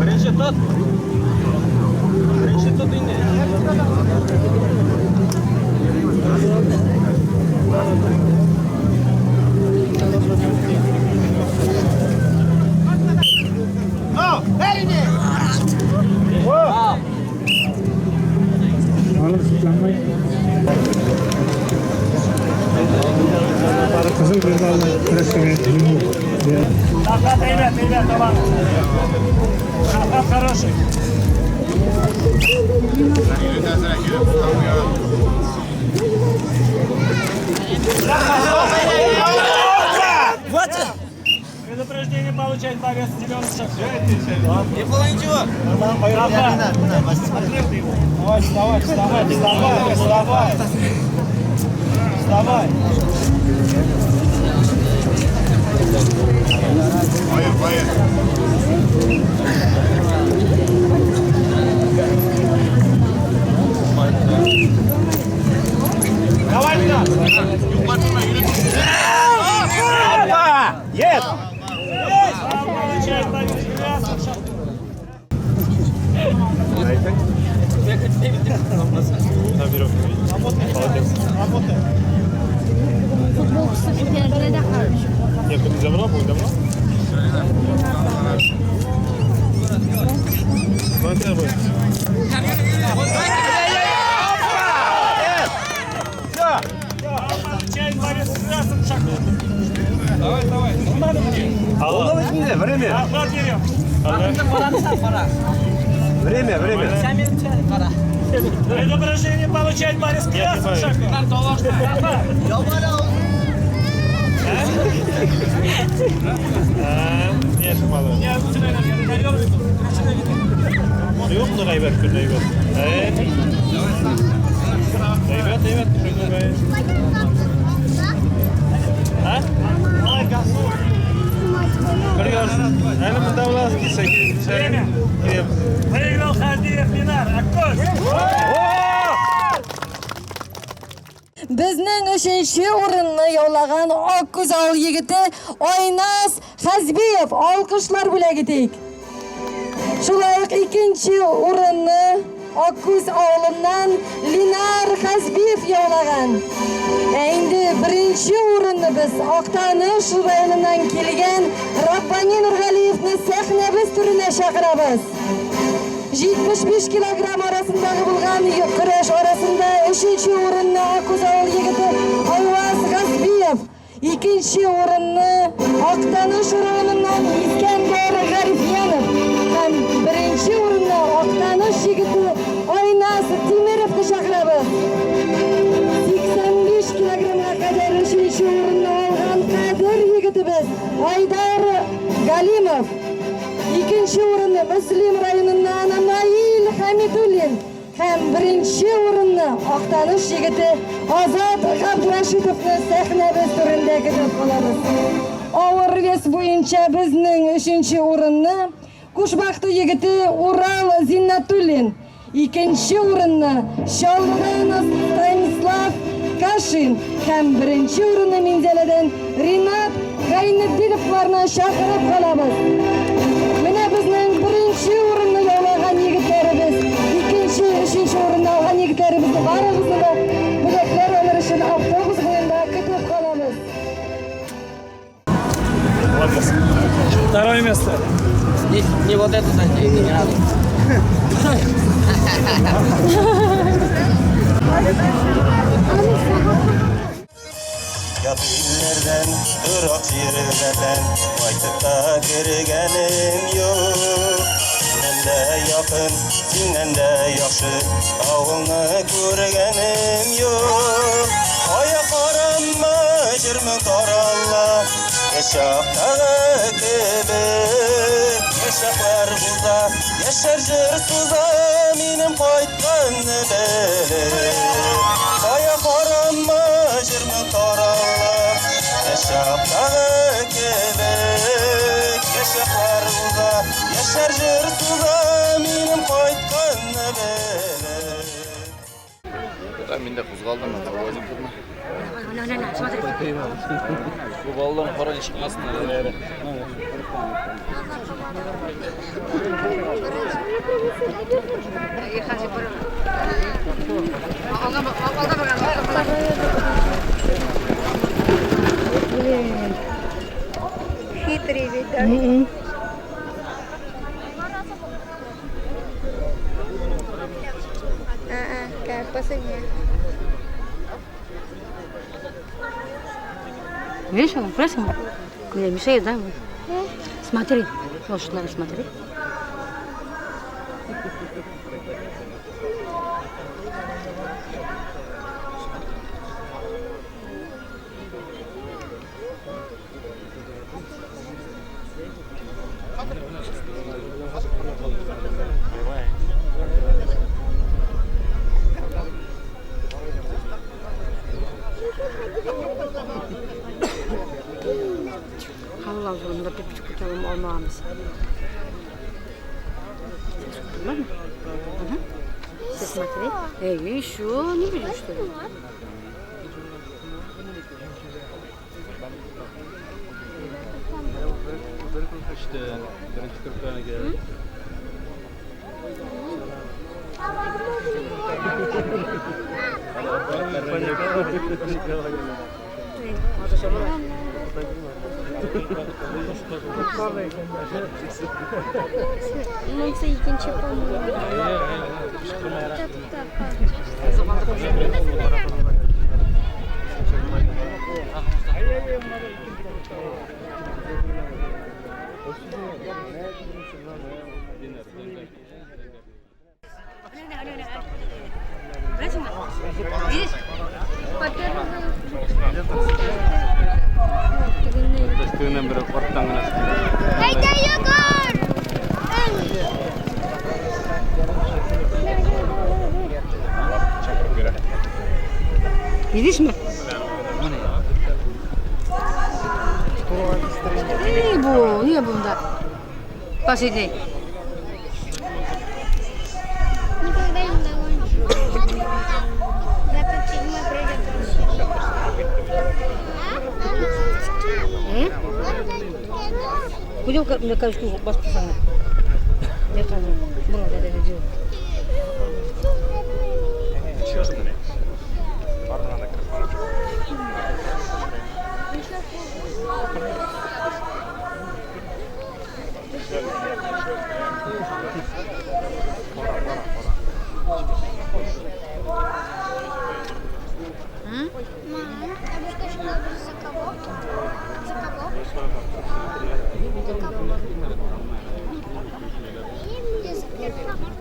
Беренче тот. Беренче тот инде. Алып шикланмый. Кызыл билбаулы көрәшчегә җиңү бирә. Ребят, ребят, давай. Захват хороший. Предупреждение получает борец зеленый шаг. Не было ничего. Давай, вставай, вставай, вставай, вставай. Вставай. Давай, сюда. Есть! Получает борец красный шаг. Получает борец красным шагом. Давай, давай. Время. Захват берем. Время, время. Предупреждение получает борец красным шагом. Время. Выиграл Хадиев Ленар. Аккос. безнең өченче урынны яулаган Аккүз авыл егете Айназ Хәзбиев. Алкышлар бүләк итик. Шулай ук икенче урынны Аккүз авылыннан Линар Хәзбиев яулаган. Ә инде беренче урынны без Актаныш районыннан килгән Раббани Нургалиевны сәхнәбез түренә чакырабыз. 75 килограмм арасындагы булган көрәш арасында өченче урынны Аккүз авыл егете Айваз Хәзбиев, Икенче урынны Актаныш районыннан Искәндәр Гарифьянов һәм беренче урынны Актаныш егете Айназ Тимеровны чакырабыз. 85 килограммга кадәр өченче урынны алган кадер егетебез Айдар Галимов. Икенче урынны Мөслим районыннан Наил Хәмидуллин Һәм беренче урынны Актаныш егете Азат Габдрашитовны сәхнәбез түрендә көтеп калабыз. Авыр вес буенча безнең өченче урынны Кушбахты егете Урал Зиннатуллин, икенче урынны Чаллыдан Станислав Кашин һәм беренче урынны Минзәләдән Ринат Гайнетдиновларны чакырып калабыз. Менә безнең беренче урынны яулаган егетләребез, икенче, өченче урынны алган егетләребезне барыгызны да бүләкләр алыр өчен автобус буенда көтеп калабыз. Второе место. Не, не вот это затея, не надо. Ят илләрдән, торак җирләрдән кайтып та кергәнем юк. Синнән дә якын, синнән дә яхшы авылны күргәнем юк. Кая карама, җырмы тарала, яшь чактагы кебек. Яшь чаклар уза, яшәр җыр суза, минем кайтканны белеп. Кая карама, җырмы тарала, яшь чактагы кебек. Яшь чаклар уза, яшәр җыр суза, минем кайтканны белеп. Мин дә кузгалдым, возим тотма. Бу балаларны кара чыкмасын. Блин. Хитрый ведь, да? А, как последняя. Видишь, он просим? Не мешает, да? Смотри, лошадь надо смотреть. Алла жолында пипочку алмамыз. Ладно? Ага. Все смотри. Эй, еще не видишь, что ли? İşte birinci 40 tane geldi. Ну, це икенче, по-моему. Видишь? Тегеннән берәү арттан гына Әйдә, Егор! Видишь мы? Не бу, не бу, да. Последний. Никогда не догонишь. 27 пройдет вообще. Пойдем, мне кажется, баспасана. Я там, брат, это видел. За кого? За кого? За кого? Я за первого. Я за первого.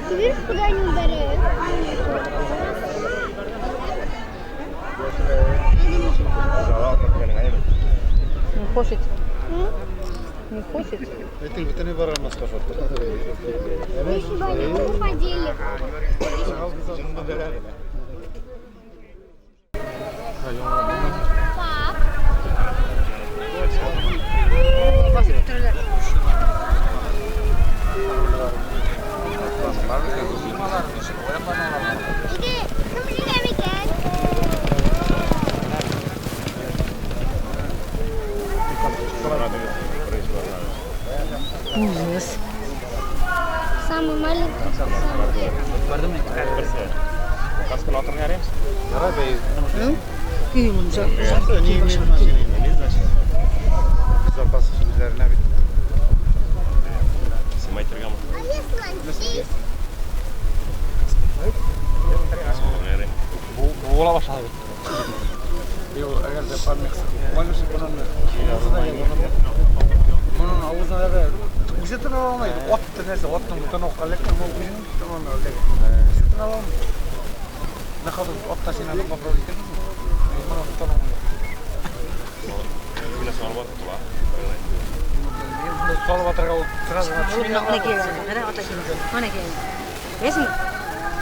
Ты видишь, куда они ударяют? Не хочет. Не хочет? Если бы они попадили. Пап. Иди, Ужас. Самый маленький.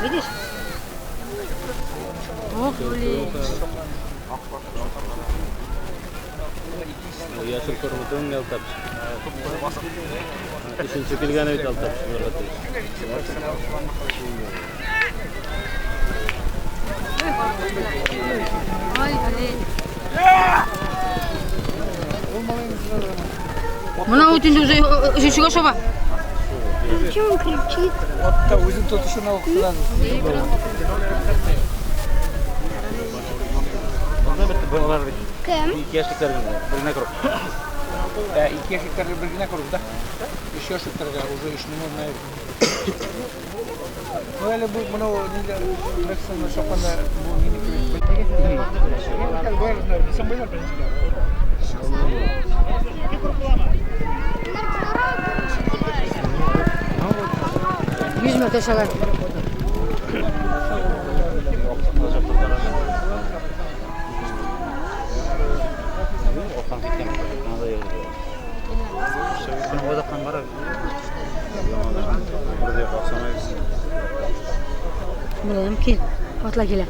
Видишь? Ох, блин. Яшел кормутун ялтапшы. Үшінші келгені бит алтапшы. Ой, блин. Мына өтінде уже үшіншіге шоба. Зачем он кричит? Кем? Ике яшьлекләргә бер генә круг. Ике яшьлекләргә бер генә круг, да? Өч яшьлекләргә уже 3 минут. Ну, әле бу моны нидә Рексны чапканда бу мине кебек. Yüz metre şalar. Bulalım ki atla gele.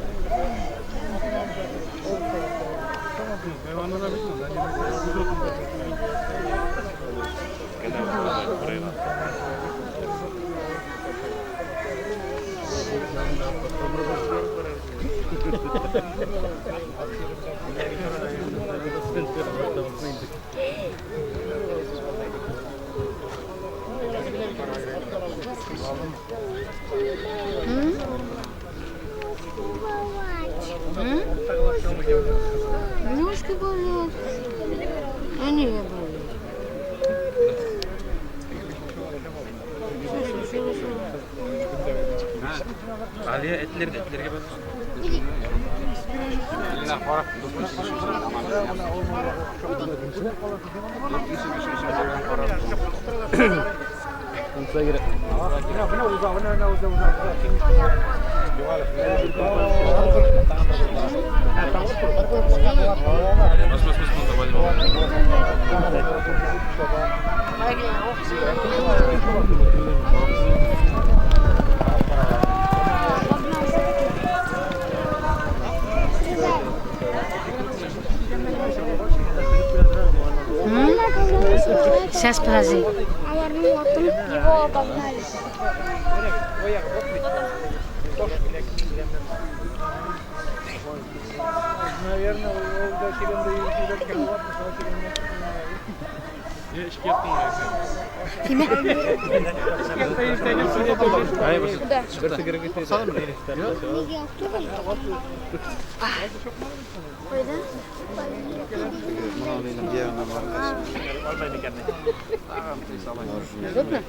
Ножки болят. А не болят. Aliye etlerge bak. Сейчас, подожди. Его обогнали. Удобно?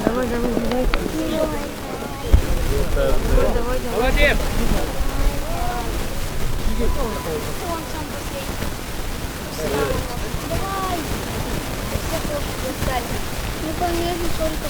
Давай, давай, давай. Давай, давай. Молодец! Он сам последний. Давай. Все тоже достали. Ну, конечно, только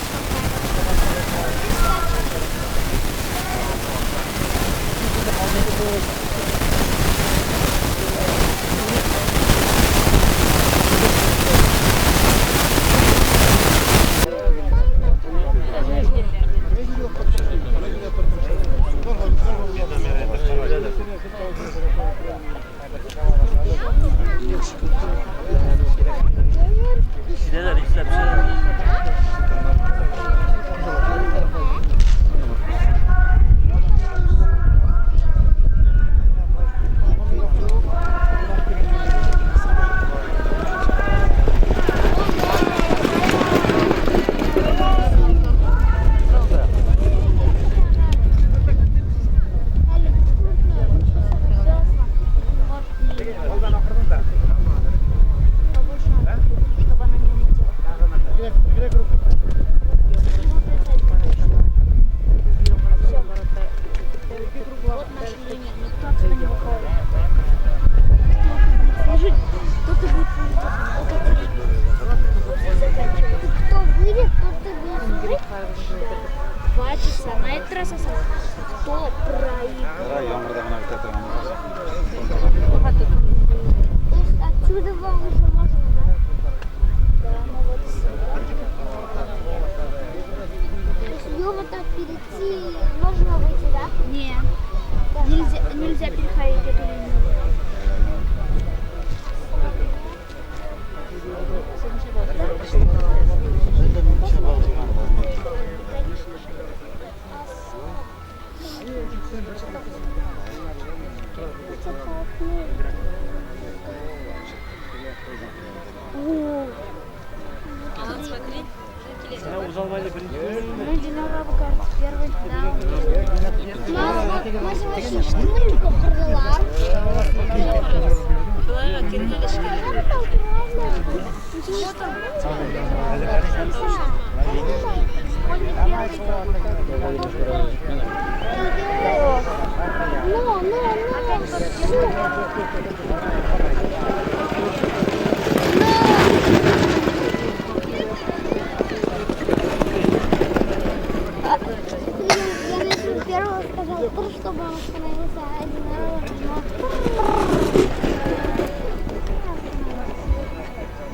нельзя переходить эту линию.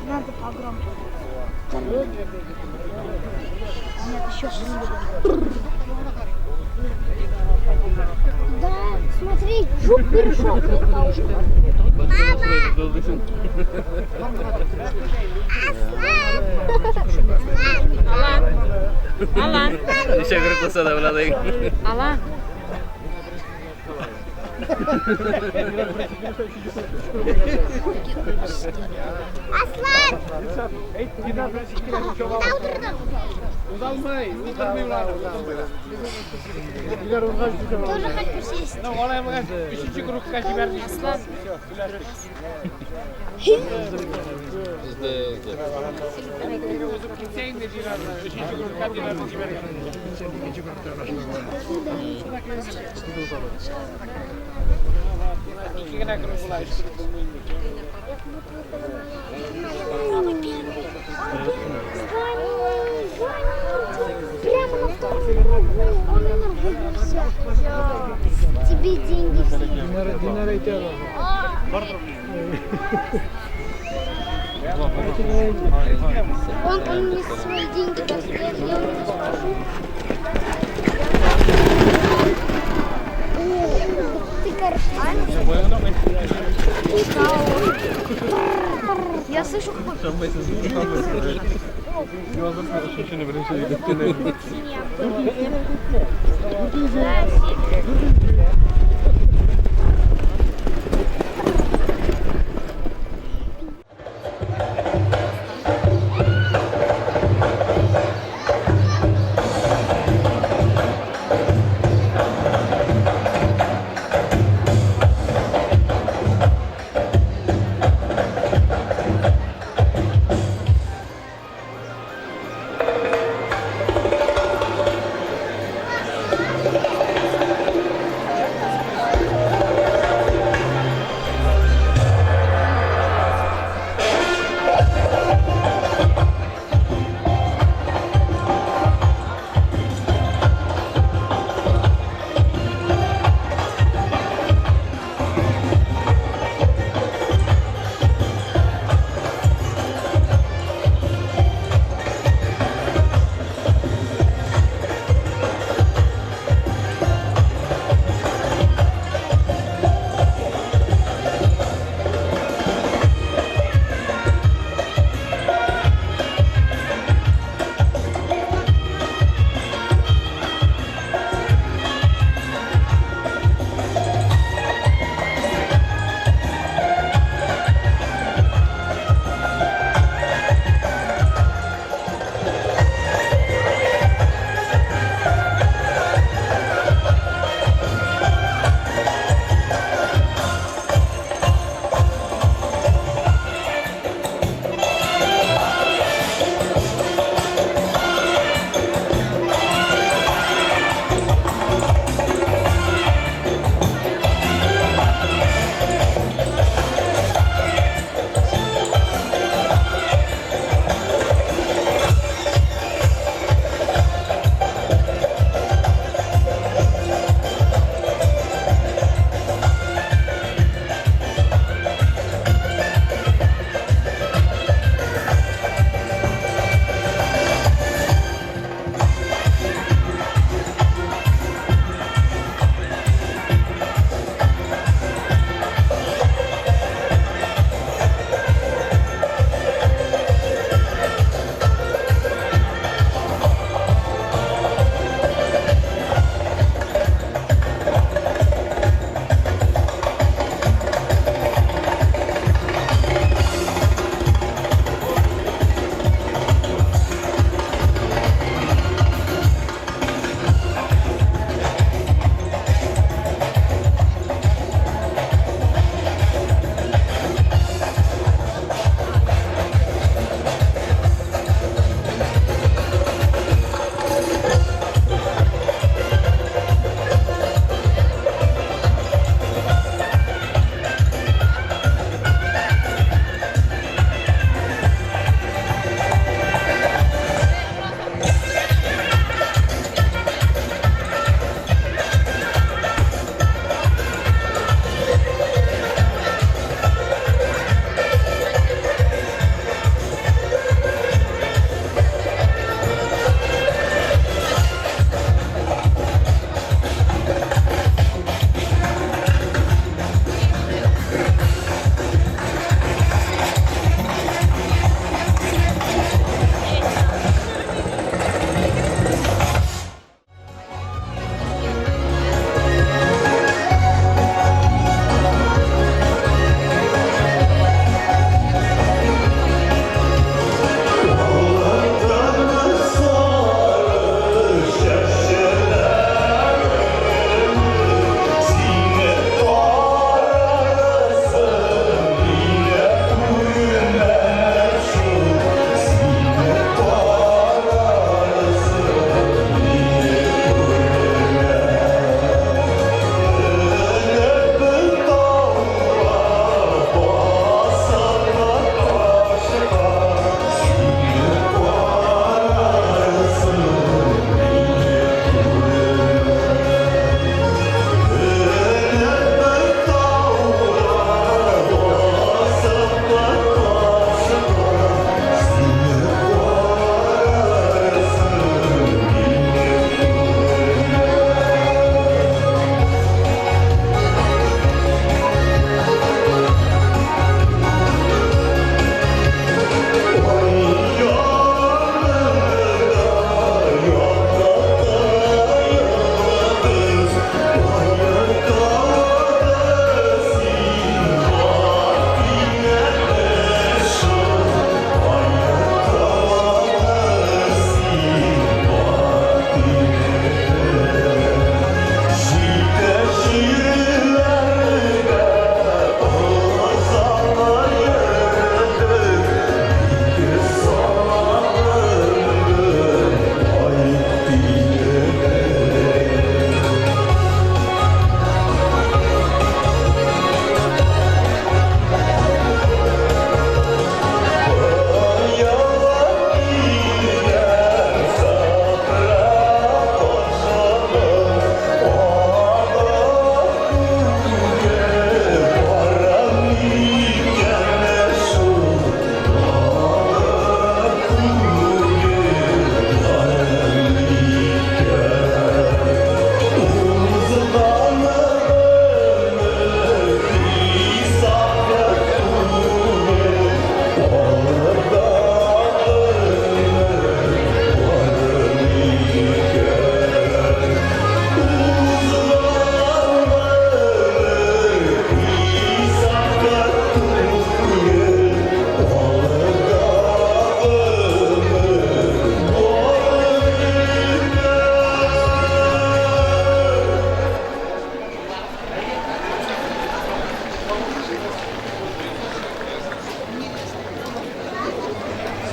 Надо погромче. Нет, еще. Да, смотри, жук перешел. Папа! Алан. Алан. Ничә круг булса да белә. Алан. Аслан! Куда утырдың? Узалмай, уздырмый уларны. Тоже хочу сесть. Өченче кругка җибәрде. Аслан. Узып китсәң дә җибәрде. Өченче кругка җибәрде. Ике генә круг була, өч круг булмый инде. Прямо на втором кругу. Он выиграл. Тебе деньги все. Он мне свои деньги даст, я у него спрошу. О, ты, короче. Я слышу, какой...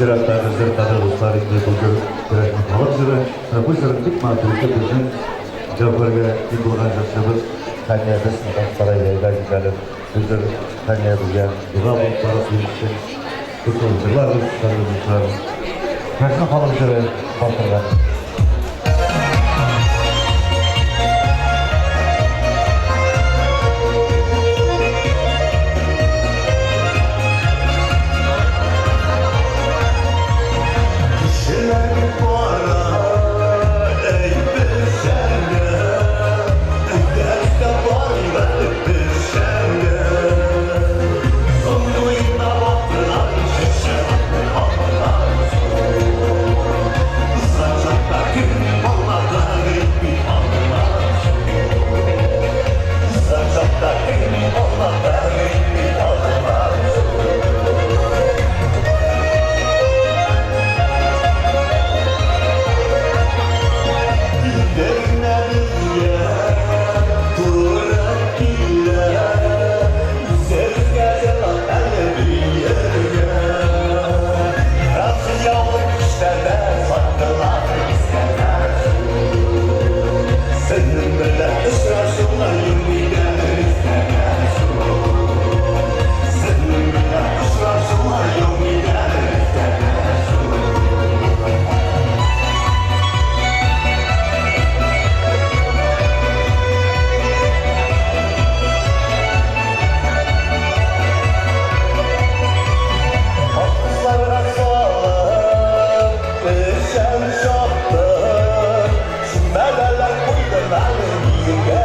Чираттагы җыр, кадерле дуслар, инде бу җыр керәшен халык җыры. Менә бу җырны бик матур итеп безнең Җәүһәргә тиң булган җырчыбыз Хәниябез Сарай Җайда Гүзәлев. Бу җыр Хәниябезгә дога булып барып ирешсен. Күп җырларбыз, кадерле дуслар. Керәшен халык җыры батырга. Şaftım, Şu